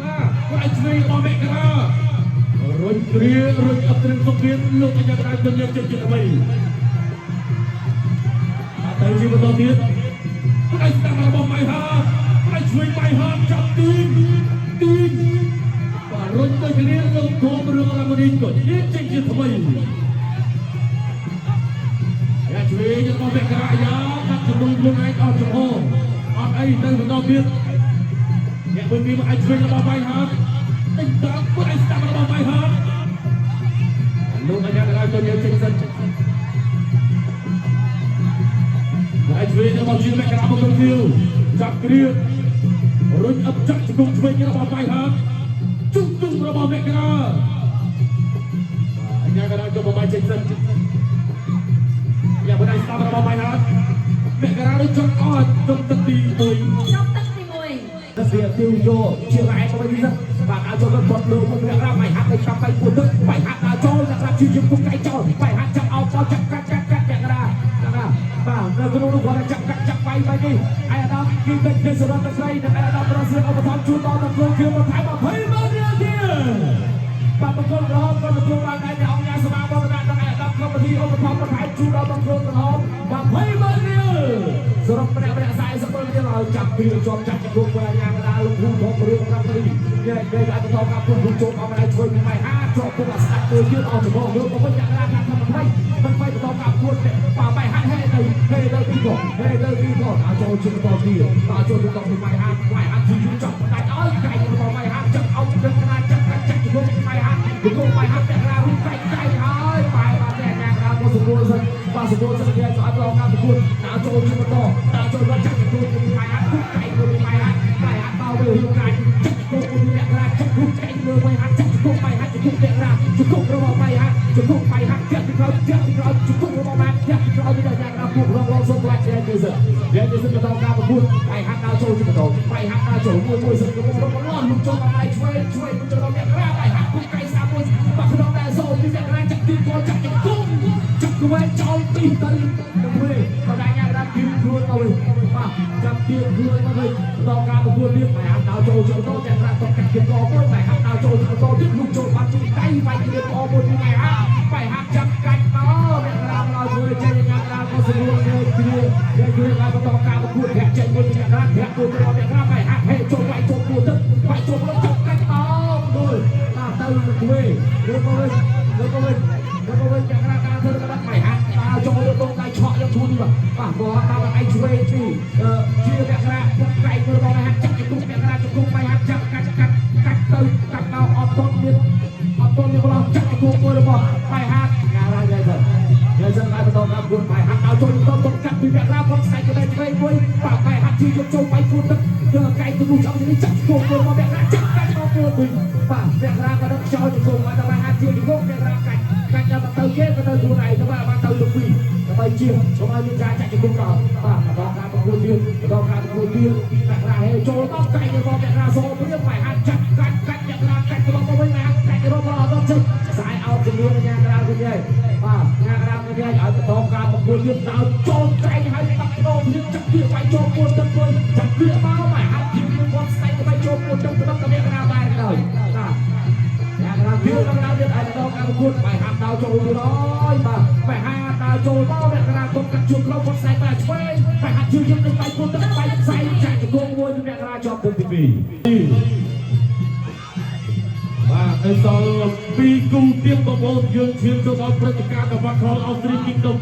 បាទគាត់ឲ្យឆ្វេងរបស់មេក្រារុញគ្រារុញអត់ត្រឹមសុខទៀតលោកអាយ៉ាក្រាទៅយកជិតជាថ្មីបាទទៅជាបន្តទៀតគាត់ឲ្យស្ដាំរបស់ម៉ៃហាគាត់ឲ្យឆ្វេងម៉ៃហាចាប់ទីទីបាទរុញទៅគ្នាលោកធំរឿងរមនីក៏ញៀនចេញជាថ្មីយ៉ាឆ្វេងរបស់មេក្រាយ៉ាកាត់ចំនួនខ្លួនឯងអត់ចំហអត់អីទៅបន្តទៀតអ្នកមួយពីរមកឲ្យឆ្វេងរបស់ម៉ៃហាទិញតាមគាត់ឲ្យស្ដាំរបស់ម៉ៃហាលោកអាយ៉ាក៏ឲ្យទៅយើងចេញសិនហើយឆ្វេងរបស់ជាមេក្រាមកទៅទៀតចាប់គ្រារុញអបចាក់ជង្គង់ឆ្វេងរបស់ម៉ៃហាជុំជុំរបស់មេក្រាអញ្ញាក៏ដល់ចូលមកចេញសិនយ៉ាបណ្ដៃស្ដាំរបស់ម៉ៃហាមេក្រាដូចចង់អត់ជុំទឹកទី1 ចប់ទឹកទី1 ទៅវាទីយកជារ៉ែទៅវិញសិនបាទដល់ចូលទៅគាត់លើមកមេក្រាម៉ៃហាទៅចាប់ទៅពួតទឹកម៉ៃហាដល់ចូលមេក្រាជាជាពុកកៃចោលម៉ៃហាចាប់អោបចាប់កាត់កាត់កាត់មេក្រាណាបាទនៅក្នុងនោះគាត់ចាប់កាត់ចាប់បាយបាយនេះឯអាដាមគីតិចទេសរតស្រីនិងឯអាដាមប្រសិទ្ធឧបត្ថម្ភជូនដល់ដល់ខ្លួនគឺបន្ថែម20ម៉ឺនរៀលទៀតបាទបង្គោលក្រហមក៏ទទួលបានដែរពីអង្គការសមាបរណនិងឯអាដាមកម្មវិធីឧបត្ថម្ភបន្ថែមជូនដល់បង្គោលក្រហម20ម៉ឺនរៀលសរុបម្នាក់ម្នាក់40ម៉ឺនរៀលឲ្យចាប់ គ្រាជាប់ចាក់ជង្គង់មួយអាញាកដាលលោកហ៊ូធំរឿងប្រាប់ទីញែកគេឲ្យបន្តការពុំចូលអមដៃជួយពីម៉ៃហាជាប់ពុកអាស្ដាប់មួយទៀតអស់ចំហលើមកវិញអ្នករាថាថាមិនមិនមិនបន្តការពួតប៉ាម៉ៃហាហេទៅហេទៅទីកហេទៅទីកដល់ចូលជិះបន្តទៀតដល់ចូលទៅពីម៉ៃហាម៉ៃហាជីយូចាប់ដាច់ឲ្យកែរបស់ម៉ៃហាចាប់អោជិះកណាចាប់កាច់ចាក់ជង្គង់ម៉ៃហាជង្គង់ម៉ៃហាអ្នករារូបកែកែហើយបែបាទអ្នករាមកសម្រួលសិនបាទសម្រួលសិនគេឲ្យបន្តការប្រកួតដល់ចូលជិះបន្តដល់ចូលដល់ចាក់ជង្គង់ម៉ៃហាគូកែមួយម៉ៃហាម៉ៃហាបោវារឿងកាច់ចាក់ជង្គង់អ្នករាចាក់គូកែលើម៉ៃហាចាក់ជង្គង់ម៉ៃហាជង្គង់អ្នករាជង្គង់របស់ម៉ៃហាជង្គង់ម៉ៃហាចាក់ពីក្រោយចាក់ពីក្រោយជង្គង់របស់ម៉ៃចាក់ពីក្រោយពីដល់អ្នករាពួករងរងសូមខ្លាចជាគេសិនគេសិនបន្តការប្រកួតម៉ៃហាដល់ចូលជិះបន្តម៉ៃហាដល់ចូលមួយមួយសិនកំពុងរងលុំចូលមកដៃឆ្វេងឆ្វេងចូលដល់អ្នករាម៉ៃហាគូកែសាមួយបាក់ក្នុងដែរសូមពីអ្នករាចាក់ទីកចាក់ជង្គង់ចាក់ក្វែចោលទីទៅទៅវិញបដាញ៉ារាទីខ្លួនទៅវិញបាទចាប់ទីខ្លួនទៅវិញបន្តការប្រកួតទៀតម៉ៃហាដល់ចូលជិះបន្តអ្នករាតកាច់គៀកមួយម៉ៃហាដល់ចូលជិះបន្តទៀតលុំចូលបាត់ជួយដៃវាយគៀកមួយពីម៉ៃហាម៉ៃហាចាប់កាច់មកអ្នករាមកជួយចេញអ្នករាក៏ស្រួលគ្នាគ្នាគ្នាឲ្យបន្តការប្រកួតធាក់ចេញមួយពីអ្នករាធាក់មួយទៅអ្នករាម៉ៃហាហេចូលវាយចូលមួយទឹកវាយចូលមួយចាប់កាច់មកដូចបាទទៅទៅវិញលើមកវិញលើមកវិញលើមកវិញអ្នករាការធ្វើរបស់ម៉ៃហាដល់ចូលលើដងដៃឆក់យកឈួននេះបាទបាទបោះតាមដៃឆ្វេងពីជាអ្នករាពុកកែមើលរបស់ម៉ៃហាចាប់ជង្គង់អ្នករាជង្គង់ម៉ៃហាចាប់កាច់កាច់កាច់ទៅកាច់មកអត់តមានអត់តមានបោះចាក់ជង្គង់មួយរបស់ម៉ៃហាញ៉ារ៉ាយាយទៅយាយសិនឲ្យបន្តការប្រកួតម៉ៃហាដល់ចូលទៅកាត់ពីអ្នករាផងស្អែកទៅឆ្វេងមួយបាទម៉ៃហាជីយកចូលបាយគួតទឹកយកកែទៅនោះចំនេះចាក់ជង្គង់មួយរបស់អ្នករាចាក់កាច់មកមួយវិញបាទអ្នករាក៏ដឹកចោលជង្គង់មកតែម៉ៃហាជាជង្គង់អ្នករាកាច់កាច់ដល់ទៅគេក៏ទៅខ្លួនឯងទៅបាទទៅលើពីដើម្បីជាកុំឲ្យមានការចាក់ជង្គង់ដល់បាទបន្តការប្រកួតទៀតបន្តការប្រកួតទៀតអ្នករាហេចូលមកកែរបស់អ្នករាសូព្រៀមម៉ៃហាចាក់កាច់កាច់អ្នករាកាច់ទៅមកវិញម៉ៃហាកាច់របស់អត់ចេញខ្សែអោបជំនួសញ៉ាក្រាវិញហើយបាទញ៉ាក្រាវិញហើយឲ្យបន្តការប្រកួតទៀតដល់ចូលកែងហើយបាក់ដោទៀតចាក់ទៀតវាយចូលពួនទឹកវិញចាក់ទៀតមកម៉ៃហាជាគាត់ស្អែកទៅចូលពួនទឹកទៅដល់អ្នករាដែរហើយបាទអ្នករាទៀតដល់ទៀតឲ្យបន្តការប្រកួតម៉ៃហាដល់ចូលទៀតហើយបាទម៉ៃហាដល់ចូលមកអ្នករាទុំកាត់ជួក្រុមគាត់ស្អែកបាទឆ្វេងម៉ៃហាជឿយើងនឹងបាយពួនទឹកបាយខ្សែចាក់ជង្គង់មួយអ្នករាជាប់ទឹកទី2បាទនៅសល់2គូទៀតបងប្អូនយើងឈានចូលដល់ព្រឹត្តិការណ៍របស់ខលអូស្ទ្រីគីងដុំ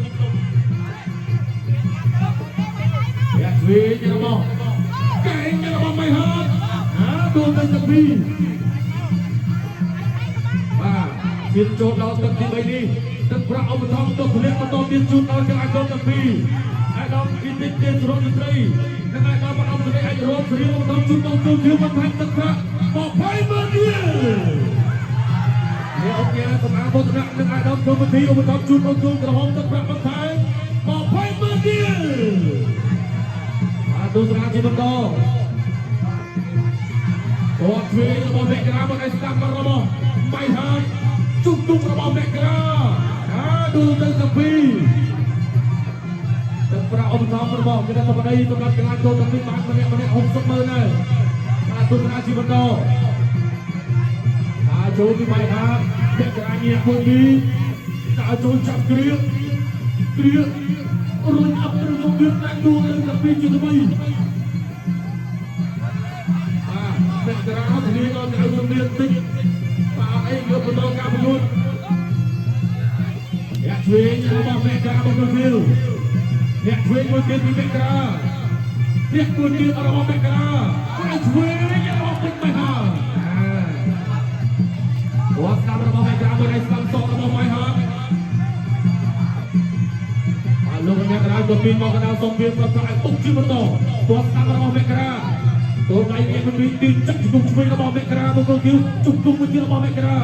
អ្នកឆ្វេងរបស់កែងរបស់ម៉ៃហាហាដួលទៅទី2បាទឈានចូលដល់ទឹកទី3នេះទឹកប្រាក់ឧបត្ថម្ភទៅធ្លាក់បន្តទៀតជូនដល់កីឡាករទាំងពីរអាដាមគីតិចទេសរមត្រីនិងអាដាមបណ្ឌិតសេរីអាចរួមស្រៀងឧបត្ថម្ភជូនបងទូគឺបន្ថែមទឹកប្រាក់20ម៉ឺនរៀលអ្នកអង្គការសម្អាតបុត្រនិងអាដាមធ្វើពិធីឧបត្ថម្ភជូនបងទូក្រហមទឹកប្រាក់បន្ថែម20ម៉ឺនរៀលបាទទស្សនាជាបន្តគាត់ទ្វេរបស់អ្នកក្រាមកឲ្យស្ដាប់របស់ម៉ៃហាជុំទុំរបស់អ្នកក្រាហាឌូទៅទៅពីទឹកប្រាក់ឧបត្ថម្ភរបស់គណៈកម្មាធិការសម្រាប់កីឡាករទាំងពីរបានម្នាក់ម្នាក់60ម៉ឺនហើយបាទទស្សនាជាបន្តតាចូលពីម៉ៃហាអ្នកក្រាញាក់មួយពីតាចូលចាប់គ្រាគ្រារុញអប់ទៅមកទៀតដាក់ដួលទៅពីជាថ្មីបាទអ្នកក្រាធានាដល់ចៅជំនាញតិចបាទអីយកបន្តការប្រកួតអ្នកឆ្វេងរបស់អ្នកក្រារបស់គៀវអ្នកឆ្វេងមួយទៀតពីអ្នកក្រាអ្នកមួយទៀតរបស់អ្នកក្រាអ្នកឆ្វេងរបស់ពេជ្រម៉ៃហាវត្តស្ដាប់របស់អ្នកក្រាមួយឯស្ដាប់សក់របស់ម៉ៃហាបាទលោកអ្នកក្រាក៏ពីមកកណ្ដាលសុំវាប្រកាសឲ្យពុកជាបន្តវត្តស្ដាប់របស់អ្នកក្រាតូនដៃអ្នកមួយទីចាក់ជង្គង់ឆ្វេងរបស់អ្នកក្រាមកគៀវជង្គង់មួយទៀតរបស់អ្នកក្រា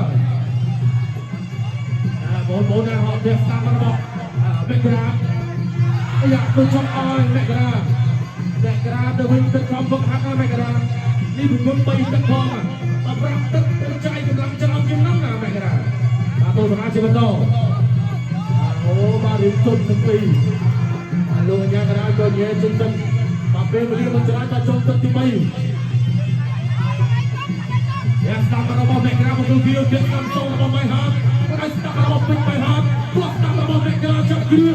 បងប្អូនដែលហត់ផ្ទះស្ដាប់របស់អ្នកក្រាយ៉ាទៅចង់ឲ្យអ្នកក្រាអ្នកក្រាទៅវិញទឹកខំវឹកហាត់ណាអ្នកក្រានេះប្រគល់3ទឹកផងបើ5ទឹកទៅចាយកម្លាំងច្រើនជាងហ្នឹងណាអ្នកក្រាបាទទស្សនាជាបន្តអូបាទរៀបជុំទាំងពីរបាទលោកអញ្ញាក្រាក៏និយាយជុំទឹកបាទពេលវេលាមិនច្រើនបាទជុំទឹកទី3អ្នកស្ដាប់របស់អ្នកក្រាមកគៀវទៀតស្ដាប់សូនរបស់ម៉ៃហាហើយស្ដាប់របស់ពេជ្រម៉ៃហាទោះស្ដាប់របស់អ្នកក្រាចាប់គ្រា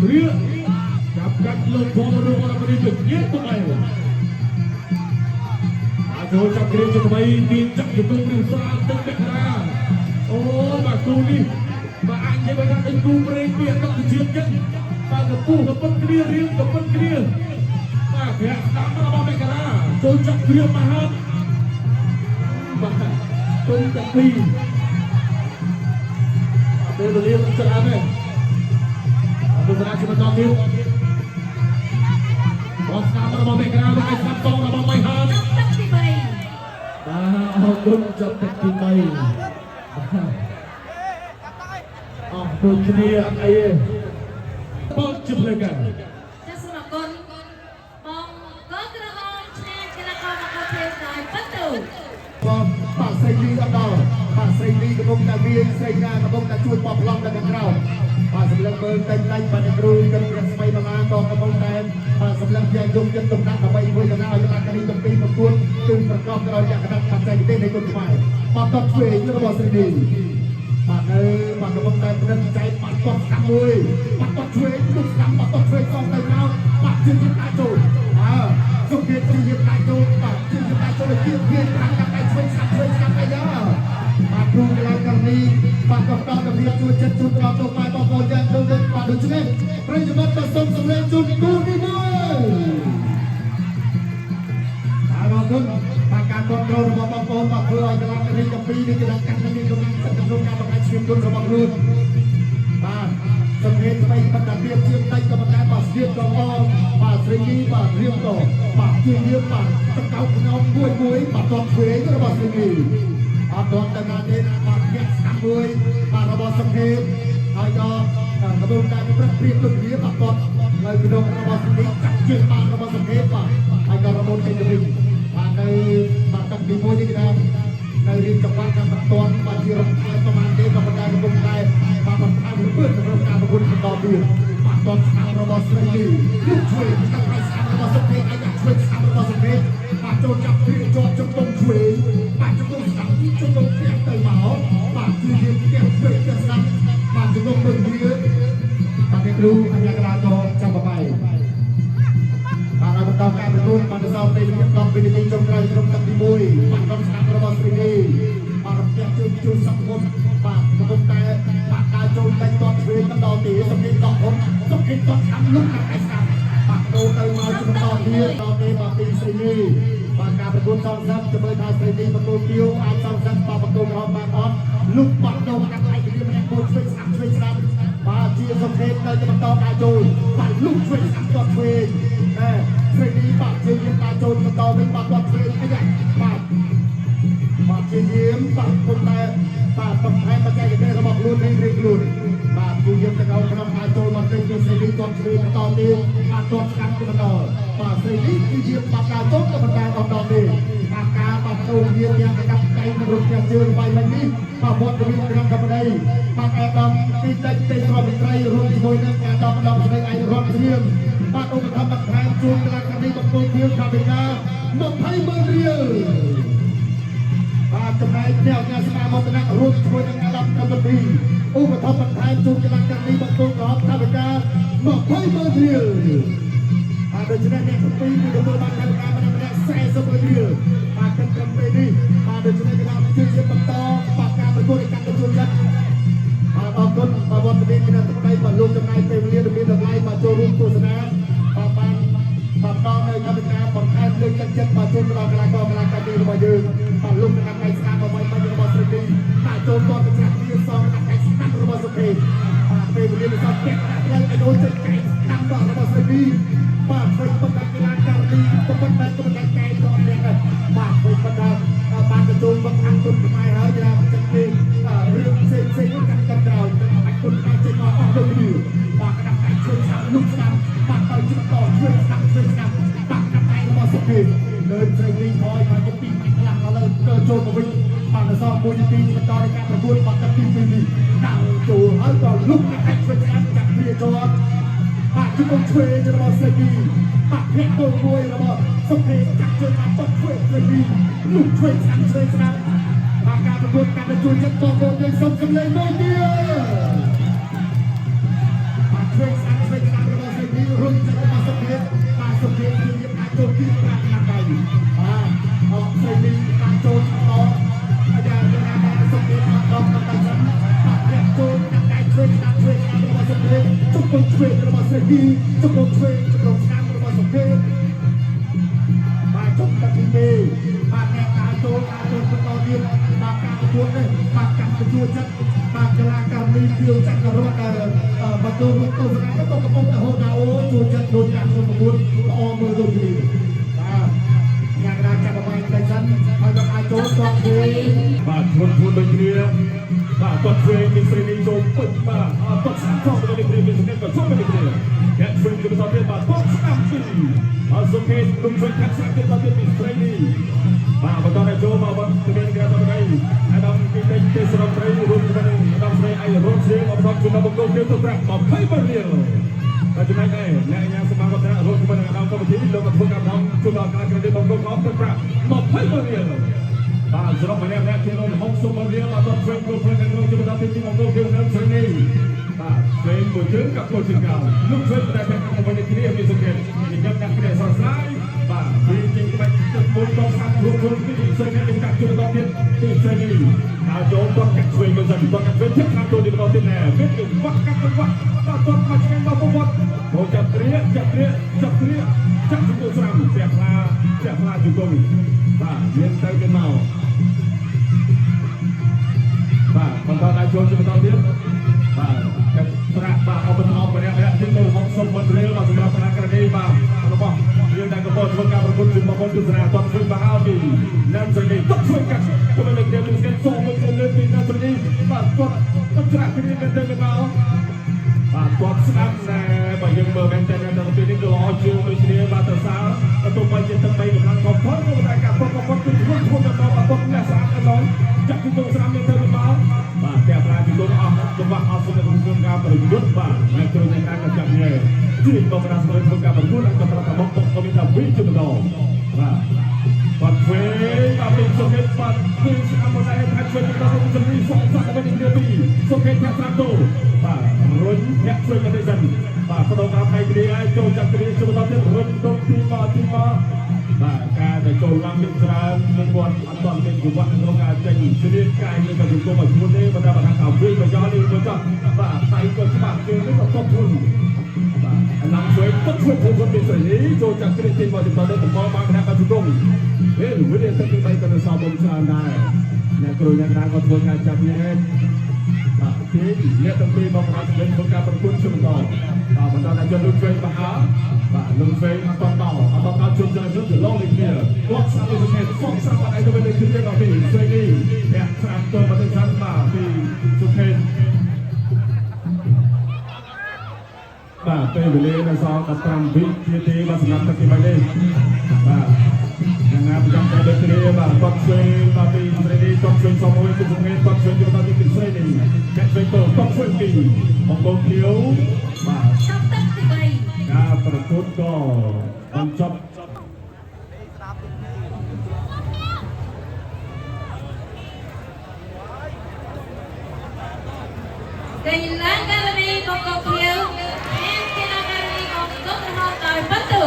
គ្រាចាប់កាត់លើផងរឿងរបស់នេះទៅញៀនទៅហើយ ចូលចាប់គ្រាជាថ្មីទីចាប់ជង្គង់ឬស្រាលទឹកមករាអូបាទគូនេះបាទអាចនិយាយបានថាដូចគូព្រេងពីអន្តរជាតិចឹងបាទកពុះកពុតគ្នារៀងកពុតគ្នាបាទប្រាក់ស្ដាំរបស់មករាចូលចាប់គ្រាមហាត់បាទគុំតែពីរពេលវេលាមិនច្រើនទេទស្សនាជាបន្តទៀតបោះស្ដាំរបស់មករាហើយស្ដាំតងរបស់ម៉ៃហាន ចប់ទឹកទី3 បាទអរគុណចប់ទឹកទី3អស់ដូចគ្នាអត់អីទេ បោះជាផ្លូវការ ចាសសូមអរគុណបងកូនក្រហមឈ្នះកីឡាករបង្គោលខៀវដោយពិន្ទុ បាទបាទស្រីលីអត់ដល់បាទស្រីលីកំពុងតែវាយស្រីណាកំពុងតែជួយបោះប្លង់នៅខាងក្រោមបាទសម្លឹងមើលតែដាច់បាទអ្នកគ្រូកិនព្រះស្មីបលាក៏កំពុងតែបាទសម្លឹងយ៉ាងយំចិត្តទុកដាក់ដើម្បីធ្វើដំណើរឲ្យកីឡាករនេះទាំងពីរប្រកួតគឺប្រកបដោយលក្ខណៈបច្ចេកទេសនៃគុណខ្មែរបាទតបឆ្វេងរបស់ស្រីលីបាទនៅបាទកំពុងតែពិនិត្យចែកបាទតបស្ដាំមួយបាទតបឆ្វេងលុកស្ដាំបាទតបឆ្វេងសងទៅមកបាទជឿជាក់អាចចូលអើសុខភាពជឿជាក់អាចចូលបាទជឿជាក់អាចចូលទៅទៀតវាប្រាំកាប់ដៃឆ្វេងស្ដាំឆ្វេងស្ដាំអីដែរបាទគ្រូកីឡាករនេះបាទក៏ផ្ដល់របៀបជួយចិត្តជួយដល់ទៅម៉ែបងប្អូនយ៉ាងដូចបាទដូច្នេះប្រិយមិត្តក៏សូមសម្លេងជូនគូនេះមួយ បាទអរគុណបាទការគ្រប់គ្រងរបស់បងប្អូនបាទធ្វើឲ្យកីឡាករនេះទាំងពីរនេះគឺដល់កាន់តែមានកម្លាំងចិត្តក្នុងការបង្ហាញឈាមគុណរបស់ខ្លួនបាទសម្រាប់ថ្មីបណ្ដាភាពជាតិចក៏ប៉ុន្តែបាទស្ទាបក៏ល្អបាទស្រីនេះបាទរៀបក៏បាទជារៀបបាទតកោកខ្នងមួយមួយបាទតបឆ្វេងរបស់ស្រីនេះអត់ដល់ទៅណាទេបាទញាក់ស្ដាំមួយបាទរបស់សុខេតហើយក៏កំពុងតែប្រឹកព្រៀបដូចគ្នាបាទតបនៅក្នុងរបស់ស្រីនេះចាក់ជើងបានរបស់សុខេតបាទហើយក៏របូតចេញទៅវិញ បាទនៅបាទទឹកទី1នេះគេថានៅរៀបចង្វាក់តាមបន្ទាន់បាទជារំខានប្រហែលទេក៏ប៉ុន្តែកំពុងតែបាទបន្ថែមលឿនក្នុងការប្រកួតបន្តទៀតបាទតបស្នាមរបស់ស្រីនេះលោកជួយតាំងឲ្យស្នាមរបស់សុភេអាចដាក់ជួយស្នាមរបស់សុភេបាទចូលចាប់ព្រាជាប់ជង្គង់ជួយបាទជង្គង់ស្ដាំជង្គង់ផ្ទះទៅមកបាទជារៀបផ្ទះជួយផ្ទះស្ដាំបាទជង្គង់ដូចគ្នាបាទអ្នកគ្រូអញ្ញាកដាក៏ចាំបបាយ បាទឲ្យបន្តការប្រកួតបានសល់ពេល10វិនាទីចុងក្រោយក្នុងទឹកទី1បាទដល់ស្នាមរបស់ស្រីនេះបាទរំពះជើងជួយសង្ឃុំបាទកំពុងតែបាទដើរចូលដេញតបឆ្វេងបន្តទីសុគីតបហុំសុគីតបស្ដាំលុកខាងឯស្ដាំបាទដូរទៅមកជាបន្តទៀតតទេបាទពីស្រីនេះបាទការប្រកួតសងសឹកจะមើលថាស្រីនេះប្រកួតទៀវអាចសងសឹកបាទប្រកួតក្រហមបានអត់លុកបាត់ដូរមកកាត់ដៃគ្នាម្នាក់មួយឆ្វេងស្ដាំឆ្វេងស្ដាំបាទជាសុខេតនៅតែបន្តការចូលបាទលុកឆ្វេងស្ដាំតបឆ្វេង អេស្រីនេះបាទជាយាមបាទចូលបន្តវិញបាទគាត់ឆ្វេងអីយ៉ាបាទបាទជាយាមបាទគុំតែបាទបន្ថែមបច្ចេកទេសរបស់ខ្លួនរៀងរៀងខ្លួនបាទជាយាមទៅក្នុងអាចចូលមកវិញគឺស្រីនេះគាត់ឆ្វេងបន្តទៀតបាទគាត់ស្កាត់ទៅបន្តបាទស្រីនេះគឺជាបាទការចូលក៏បន្តបន្តទៀតបាទការបាទចូលយាមយ៉ាងកកាប់ដៃនឹងរំទះជើងបាយមិញនេះបាទវត្តមានក្នុងកម្រិតបាទអាដាមទីតិចទេសរដ្ឋមន្ត្រីរួមជាមួយនឹងអាដាមម្ដងស្រីឯរដ្ឋត្រៀម បាទឧបត្ថម្ភបន្ថែមជូនកីឡាករនេះបង្គោលខៀវខាវិកា20ម៉ឺនរៀលបាទចំណែកអ្នកអាស្មាមន្តនៈរួមជាមួយនឹងអាដាមកម្ពុជាឧបត្ថម្ភបន្ថែមជូនកីឡាករនេះបង្គោលក្រហមខាវិកា20ម៉ឺនរៀលបាទដូច្នេះអ្នកទាំងពីរគឺទទួលបានខាវិកាម្នាក់ម្នាក់40ម៉ឺនរៀលបាទគិតត្រឹមពេលនេះបាទដូច្នេះកីឡាជឿជាបន្តបាទការប្រកួតឲ្យកាន់តែជួនចិត្តបាទអរគុណបាទវត្តមានគណៈទឹកដីបាទលោកចំណាយពេលវេលាដ៏មានតម្លៃបាទចូលរួមទស្សនាបាទបានបាទដល់នៅកម្មវិធីបន្ថែមលើកទឹកចិត្តបាទជូនដល់កីឡាករកីឡាការីរបស់យើងបាទលោកចំណាយស្ដាំអ្វីបាញ់របស់ស្រីទីបាទចូលតទៅច្រាស់គ្នាសងដាក់ឯស្ដាំរបស់សុភេបាទពេលវេលានេះសតពាក់ដាក់ផ្លូវឲ្យដូចចិត្តកែស្ដាំបាទរបស់ស្រីទីបាទធ្វើបណ្ដាកីឡាការីក៏ប៉ុន្តែក៏បណ្ដាកែក៏អត់ដែរបាទធ្វើបណ្ដាបានទៅចូលវឹកខាងគុណខ្មែរហើយគេចិត្តនេះរឿងផ្សេងផ្សេងនោះកាន់តែក្រោយអាចគុណខ្មែរចេញមកអស់ដូចគ្នាបាទក្តាប់ដៃជួយស្ដាំលុកស្ដាំបាទទៅជាបន្តជួយស្ដាំជួយស្ដាំបាទក្តាប់ដៃរបស់សុភេលើស្រីលីថយមកជាពីរម៉ាច់ខ្លះឥឡូវទៅចូលមកវិញបាទនៅសល់1នាទីបន្តនៃការប្រកួតបាទទឹកទី2នេះដាក់ចូលហើយក៏លុកអាចជួយស្ដាំចាប់ព្រាចូលបាទជង្គង់ឆ្វេងរបស់ស្រីលីបាទធាក់ទៅមួយរបស់សុភេចាក់ជើងមកតឆ្វេងស្រីលីលុកឆ្វេងស្ដាំឆ្វេងស្ដាំបាទការប្រកួតកាន់តែជួយចិត្តបងប្អូនយើងសូមសម្លេងមួយទៀតបាទឆ្វេងស្ដាំឆ្វេងស្ដាំរបស់ស្រីលីរុញចិត្តរបស់សុភេបាទសុភេគឺរៀបអាចចូលទីប្រាក់តាមដៃបាទអរស្រីលី ង្គង់ឆ្វេងរបស់ស្រីទីជង្គង់ឆ្វេងជង្គង់ស្ដាំរបស់សុខេតបាទចុងទឹកទី2បាទអ្នកដើរចូលដើរចូលបន្តទៀតបាទការប្រកួតនេះបាទកម្មជួចិត្តបាទកីឡាករនេះខៀវចក្ររត់ដែលមកចូលរួមទស្សនាក៏កំពុងតែហូរថាអូជួយចិត្តដូចការប្រកួតល្អមើលដូចគ្នាបាទអ្នកណាចាប់បាយតែសិនហើយក៏អាចចូលគាត់ទេ បាទធ្ងន់ធ្ងរដូចគ្នាបាទគាត់ឆ្វេងមានស្រីនេះចូលពេញបាទគាត់ស្ដាប់ផងទៅនេះគ្នាមានសង្កេតក៏ចូលទៅនេះគ្នាអ្នកឆ្វេងគឺបន្តទៀតបាទគាត់ស្ដាប់ពីអសុខេលំឆ្វេងកាត់ស្ដាប់ទៀតបន្តទៀតពីស្រីនេះបាទបន្តឲ្យចូលមកបាទទមានក្រៅតបៃអាដាមពីទេសទេសរំត្រីរួមជាមួយនឹងអាដាមស្រីអៃរត់សៀងអបជូនដល់បុគ្គលគេទៅប្រាក់20រៀលតែចំណែកឯអ្នកញ៉ាំសមាគមរួមជាមួយនឹងអាដាមកម្មវិធីលោកក៏ធ្វើការដំជូនដល់ការក្រេឌីតបុគ្គលខំទៅប្រាក់20រៀលបាទសរុបម្នាក់ម្នាក់ជាង60រៀលអត់ឆ្វេងគោលផ្លេចក្នុងជាបន្តទីអង្គគេនៅស្រីនេះបាទឆ្វេងមួយជើងกับគោលជើងកោលោកឆ្វេងតែតែក្នុងវិញគ្នាមានសុខភាពញញឹមដាក់គ្នាសរសៃបាទពីជាងបាច់ទឹកមួយតស្អាតរួចខ្លួនពីស្រីនេះកាត់ជាបន្តទៀតពីស្រីនេះហើយចូលគាត់កាត់ឆ្វេងមួយសិនគាត់កាត់ឆ្វេងធាក់ខាងចូលទីបន្តទៀតណែមានគឺវាក់កាត់វាក់បាទគាត់មកឆ្ងាញ់មកប្រវត្តិចូលចាប់គ្រាចាប់គ្រាចាប់គ្រាចាប់ជង្គង់ស្រាំផ្ទះខ្លាផ្ទះខ្លាជង្គង់បាទមានទៅមានមកបាទបន្តដល់ចូលជាបន្តទៀតបាទកាត់ប្រាក់បាទអបអរម្នាក់ម្នាក់ជាងទៅ60រៀលបាទសម្រាប់ប្រាក់ក្រនេះបាទរបស់យើងដែលកំពុងធ្វើការប្រកួតជាមួយបងប្អូនទស្សនាតធ្វើបាល់ពីណាំស្រីនេះតធ្វើកាត់ទៅលើគេមានស្កេតសូមមួយលើពីណាំស្រីនេះបាទគាត់គាត់ច្រាក់គ្នាមែនទេមកបាទគាត់ស្ដាប់ណែបើយើងមើលមែនតើដល់ពេលនេះគឺល្អជាងដូចគ្នាបាទទៅសារទោះបីជាទឹកដីកម្លាំងខំផុតក៏តែការប្រកបគឺធ្ងន់ធ្ងរដល់អត់អ្នកស្អាតដល់ចាក់ទីទៅស្រាំមានទៅមកបាទតែប្រាជង្គង់អស់ចង្វាក់អស់សម្រាប់ក្នុងការប្រយុទ្ធបាទអ្នកជួយអ្នកណាក៏ចាប់ញ៉ែជួយបងប្អូនសម្រាប់ធ្វើការប្រកួតនិងក៏ប្រាប់ថាមកក៏មានថាវិញជាម្ដងបាទបាទធ្វើបាទពីសុខេតបាទពីស្អាតមកដែរថាជួយដល់ទៅជំនាញសងសត្វដើម្បីនេះពីសុខេតថាស្រាប់ទៅបាទរុញអ្នកជួយមកទេសិនបាទបដការផ្នែកគ្នាឲ្យចូលចាប់គ្នាជួយដល់ទៀតរុញទៅទីមកទីមកបាទការដែលចូលឡើងមានច្រើននឹងគាត់អត់ទាន់មានប្រវត្តិក្នុងការចេញជ្រៀតកាយនឹងក៏ជង្គង់ឲ្យធ្ងន់ទេបើថាថាវិញមកយកនេះមកចោះបាទដៃក៏ច្បាស់ជើងនេះក៏តបធ្ងន់បាទអាឡំជួយទឹកជួយធំពីស្រីចូលចាប់គ្នាទីមកទីទៅបង្កបានគណៈបាជង្គង់ហេវិទ្យាទឹកទី3ក៏នៅសល់បំច្រើនដែរអ្នកគ្រូអ្នកណាក៏ធ្វើការចាប់ញ៉ែបាទទីអ្នកទាំងពីរបងប្អូនធ្វើការប្រកួតជាបន្តបាទបន្តដល់ជនលោកឆ្វេងបាបាទលោកឆ្វេងអត់តដល់អត់ដល់ជុំច្រើនជុំទៅឡងនេះគ្នាគាត់ស្អាតដូចគ្នាសងស្អាតបាត់អីទៅវិញគឺទេដល់ពីស្រីនេះអ្នកស្អាតទៅមកទៅស្អាតបាទពីសុខេតបាទពេលវេលានៅសល់15វិនាទីបាទសម្រាប់ទឹកទី3នេះបាទយ៉ាងណាប្រចាំតែដូចគ្នាបាទគាត់ឆ្វេងបាទពីស្រីនេះគាត់ឆ្វេងសមមួយគឺសុខេតគាត់ឆ្វេងទៅដល់ទីស្រីនេះអ្នកឆ្វេងទៅគាត់ឆ្វេងពីបងប្អូនខៀវបាទ ចប់ទឹកទី3 ការប្រកួតក៏បញ្ចប់ កីឡាករនីបង្គោលខៀវនិងកីឡាករនីបង្គោលក្រហមដោយបន្ទូ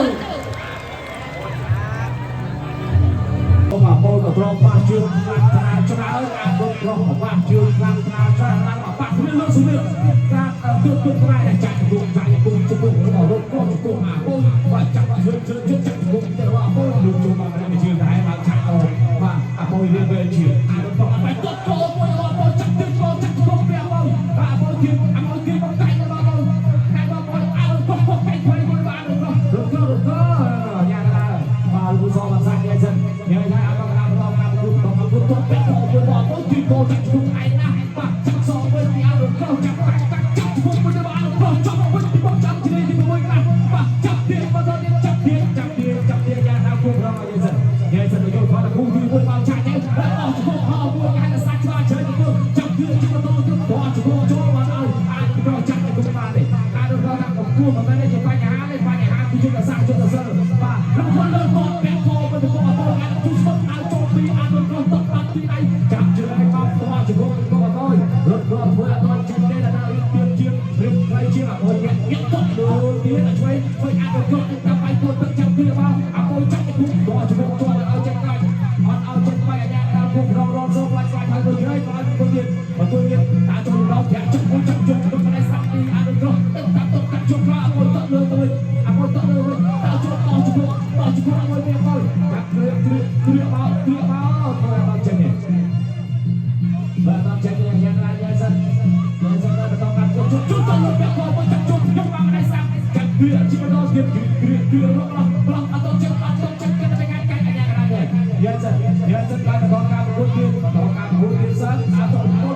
មកពលក៏ត្រង់ប៉ះជើងខ្លាំងខ្លាច្រើនអាចរត់ត្រង់ប៉ះជើងខ្លាំងខ្លាច្រើនឡើងមកប៉ះគ្នាលើសុនការទើបទើបខ្លាចាក់ជង្គង់ចាក់ជង្គង់ជង្គង់របស់រត់ក៏ជង្គង់អាពលបាទចាក់ជើងជើងជើងចាក់ជង្គង់ទៅអាពលលោកចូលមកម្នាក់ជើងដែរបាទចាក់អូបាទអាពលរៀងវែងជាអារត់ត្រង់បែកតកោមួយរបស់ពលចាក់ជើងកោចាក់ជង្គង់ពីអាពលបាទអាពលទៀតអាពលទៀតមកកាច់របស់ពលកាច់របស់ពលអារត់កោកកាច់ផ្លៃមួយបាទរត់រត់រត់យ៉ាងណាបាទលោកសងសាច់នេះសិនញ៉ៃថាអត់ដល់ដល់ដល់គូដល់គូទៅពាក់ទៅមកទៅទីកោចាក់ជង្គង់ឯងណាបាទចាក់សងវិញពីអរកោចាក់កាច់កាច់ចាក់ជង្គង់វិញទៅអរកោចាប់វិញទីបងចាំជ្រាយទីមួយខ្លះបាទចាប់ទៀតបន្តទៀតចាប់ទៀតចាប់ទៀតចាប់ទៀតយ៉ាងណាគូប្រងឲ្យសិនញ៉ៃសិនយកគាត់គូទីមួយមកចាក់ញ៉ៃអស់ជង្គង់ហោមួយគេហៅសាច់ឆ្លាជ្រៃទៅចាប់ទៀតចាប់បន្តទៀតបោះជង្គង់ចូលមកឲ្យអាចក្រចាក់ទៅគុំបានទេអាចរកថាគូមិនមែនជាបញ្ហាទេបញ្ហាគឺយុទ្ធសាស្ត្រយុទ្ធសិលបាទរំខានលើកពាក់កទៅទៅអត់អាចជួយស្មត់ឲ្យចូលពីអានរកតបាត់ពីដៃចាប់ជើងឲ្យមកតជង្គង់ក៏អត់ហើយរត់រត់ធ្វើអត់ចេញទេដល់រៀបទៀបជាងរៀបខ្លីជាងអត់ញាក់ញាក់តលើទៀតឲ្យឆ្វេងឆ្វេងអាចរកទៅតាមបាយពួនទឹកចាប់ទៀតមកអត់ចាក់ទៅតជង្គង់ចូលឲ្យចេញកាច់អត់ឲ្យចេញបាយអាញាដល់ពុករងរងសូមខ្លាចខ្លាចហើយទៅជ្រៃក៏ឲ្យពុទៀតមកជួយទៀតតាចូលដល់ប្រាក់ចាប់មួយចាប់ជុំទៅផ្នែកសាប់ទីអានរកទៅតាមទៅកាត់ គ្រាជីបន្តទៀតគ្រាគ្រារកប្លោះអត់ចិត្តអត់ចិត្តកាន់តែកាច់កាច់អញ្ញាកណាទេយាសិនយាសិនបានបន្តការប្រកួតទៀតបន្តការប្រកួតទៀតសិនអត់តតលោ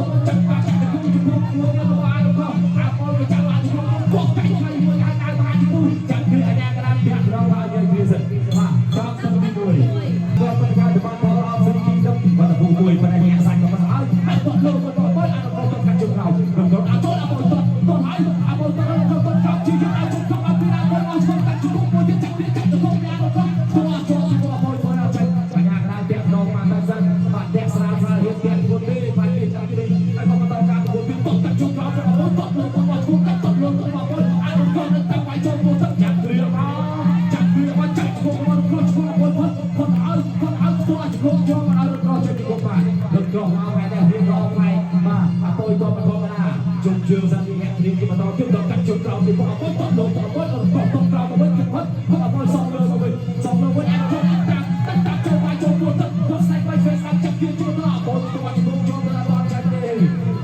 កចាប់បាក់ចាប់គូជពុកខ្លួនលោកអាយក៏អាពលក៏ចាប់អាចជពុកកកាច់ហើយមួយកាយកាយបាជពុកចាប់គ្រាអញ្ញាកណាពាក់ក្រោយហើយយាគ្រាសិនបាទចាប់ទៅទី1ក៏បន្តការបន្តអត់សិនគីដឹកបន្តគូមួយប៉ុន្តែញាក់សាច់ក៏មិនហើយហើយតលោកបន្តទៅអត់តតកាច់ជើងក្រោយរំអត់ចូលអត់តតហើយអត់តតតតជាយើងអាចជុំអត់ពីណាបងអត់ស្គាល់កាច់ជុំមួយទៀតចាប់ចាប់ទៅគុំយ៉ាងទៅចូលចូលចូលអត់ចូលអត់ចេញបញ្ញាក្រៅតាក់ដងមកតែសិនបាទតាក់ស្រាលស្រាលរៀបតាក់គុណទេបាទគេចាំគេហើយក៏បន្តការប្រកួតទៀតតកាច់ជុំក្រោយទៅអត់តលោកមកឈូកាច់តលោកទៅមកអត់ក៏នឹងតាំងវាយចូលមួយទឹកចាប់គ្រាមកចាប់គ្រាមកចាប់ឈ្មោះមកគ្រោះឈ្មោះមួយផុតផុតឲ្យផុតឲ្យស្គាល់ឈ្មោះចូលមកឲ្យរត់ក្រចេញពីគុំបាទរត់ក្រមកហើយតែរៀបរកផ្នែកបាទអពុយក៏មិនធម្មតាជុំជើងសាទីអ្នករៀបជាបន្តទៀតដល់កាច់ជុំក្រោមពីអពុយតលោកអពុយរត់ក្រតក្រោមទៅវិញផុតផុតអពុយសងលើទៅវិញសងលើវិញអត់តាមតាមចូលវាយចូលមួយទឹកគាត់ស្អែកវាយហ្វេសតាមចាប់ជាចូលទៅអពុយទៅជុំចូលទៅអត់ចាច់ទេ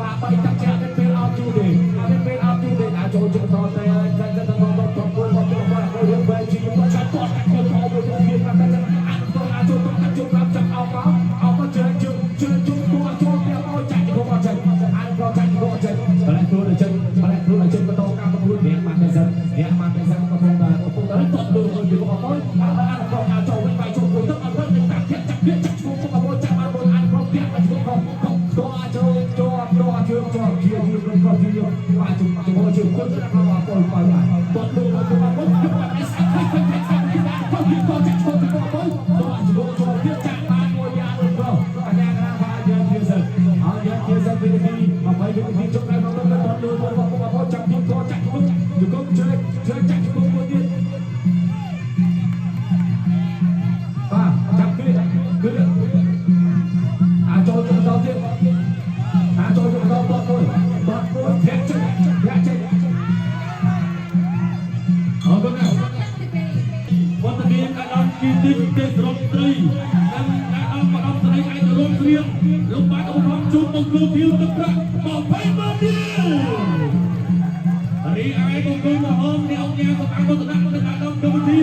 បាទបីតាក់ចាក់ពេលអត់យូរទេអត់ពេលអត់យូរទេអាចចូលជុំតតែចាច់ទៅតតតមួយមកទៅមករឿងបែជាគាត់ចាត់គាត់កាត់គាត់ផងមួយទៀតបាទតែអត់ទៅអាចចូលទៅកាត់ជុំតាមចាប់អោមកអោមកជើងជើងជើងជុំទួចូលទៅមកចាច់ទៅមកចាច់អត់ក៏ចាច់ក៏ចាច់ម្ល៉េះខ្លួនឲ្យចេញម្ល៉េះខ្លួនឲ្យចេញបន្តការប្រកួតអ្នកបានតែសិនអ្នកបានតែសិនកំពុងតែកំពុងតែតតលើឲ្យពីមកអត់អត់ក៏អាចចូលវិញបាយចូលមួយទឹកអត់វិញតាក់ធាក់ចាប់វាចាប់ឈ្មោះមកមកចាប់បានមួយអត់ក៏ពាក់មកឈ្មោះក៏ក៏អាចចូលចូលចូលជើងចូលជាយឺក៏ជាយបាទជុំជុំជើងគាត់ទៅដល់អត់បាយបាយតតលើមកមកមកយកបានស្អាតឃើញឃើញឃើញស្អាតពីណាក៏វាក៏ចាប់ឈ្មោះពីមកមកចូលចូលចូលទៀតចាក់បានមួយយ៉ាងក៏អញ្ញាកណាថាយើងជាសិនហើយយើងជាសិនវិធី20វិធីចុងក្រោយមកទៅតលើមកមកមកចាប់ទៀតក៏ចាក់ជុំជុំជើងជើងចាក់ជុំមួយទៀតបាទចាប់ទៀតគឺអាចចូលចូលដល់ទៀតអាចចូលចូលដល់តមួយតមួយធាក់ចេញធាក់ចេញ អរគុណណាស់វត្តមានអាដាមគីទីទេសរដ្ឋមន្ត្រីនិងអាដាមម្ដងស្រីឯករួមស្រៀងលោកបានឧបត្ថម្ភជូនមកគ្រូភៀវទឹកប្រាក់20ម៉ឺនរៀលរីឯបង្គោលក្រហមអ្នកអង្គការសម្អាតវឌ្ឍនៈនិងអាដាមកម្មវិធី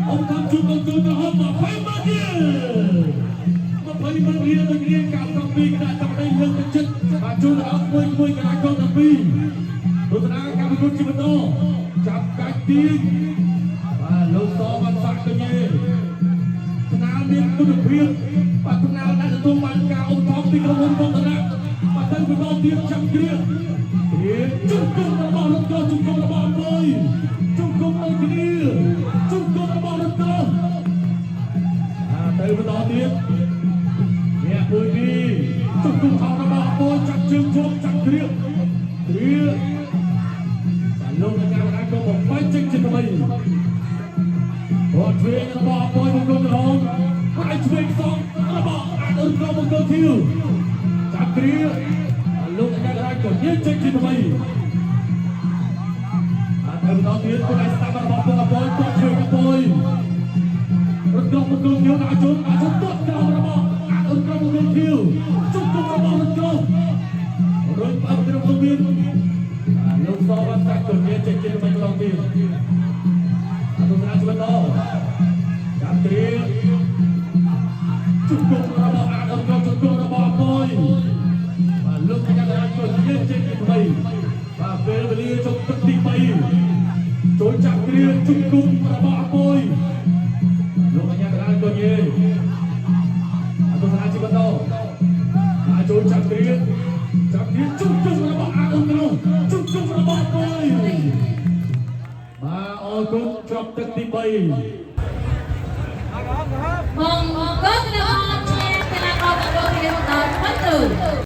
ឧបត្ថម្ភជូនបង្គោលក្រហម20ម៉ឺនរៀល20ម៉ឺនរៀលដូចគ្នាការសំពីគណៈសម្ដីលើកទឹកចិត្តបាទជូនដល់មួយមួយកលាករទាំងពីរទស្សនាកម្មវិធីជាបន្តចាប់កាច់ទាញបាទលោកសបានសាក់កញេថ្នាលមានគុណភាពបាទថ្នាលដែលទទួលបានការឧបត្ថម្ភពីក្រុមហ៊ុនវឌ្ឍនៈបាទទៅបន្តទៀតចាប់គ្រាគ្រាជុំគុំរបស់លោកជុំគុំរបស់អើយជុំគុំដូចគ្នាជុំគុំរបស់លោកទៅទៅបន្តទៀតអ្នកមួយពីរជុំគុំថោរបស់អើយចាប់ជើងជុំចាប់គ្រាគ្រាតែលោកកញ្ញាក៏បំបែកចេញជាថ្មីគាត់ឆ្វេងរបស់អពយមង្គលក្រហមគាត់ឲ្យឆ្វេងសងរបស់អានរកមង្គលធីវចាប់គ្រាលោកកញ្ញាក៏ញែកចេញជាថ្មីអត់ទៅបន្តទៀតគាត់ឲ្យស្ដាប់របស់ពួកអពយគាត់ឆ្វេងអពយរត់ក្រមង្គលធីវដាក់ជុំដាក់ជុំទាត់ក្រោមរបស់អានរកមង្គលធីវជុំគុំរបស់រត់ក្រមរុញផ្អឹបត្រឹមមានលោកសបានសាក់ក៏ញែកចេញជាថ្មីម្ដងទៀតអនុសាសន៍បន្តចាប់គ្រាជុំគុំរបស់អានរកជុំគុំរបស់អពយបាទលោកកញ្ញាក៏ញែកចេញជាថ្មីបាទពេលវេលាចុងទឹកទី3ចូលចាប់គ្រាជុំគុំរបស់អពយលោកកញ្ញាក៏ញែកអនុសាសន៍ជាបន្តបាទចូលចាប់គ្រាចាប់គ្រាជុំគុំរបស់អានរកជុំគុំរបស់អពយបាទអរគុណចប់ទឹកទី3 បង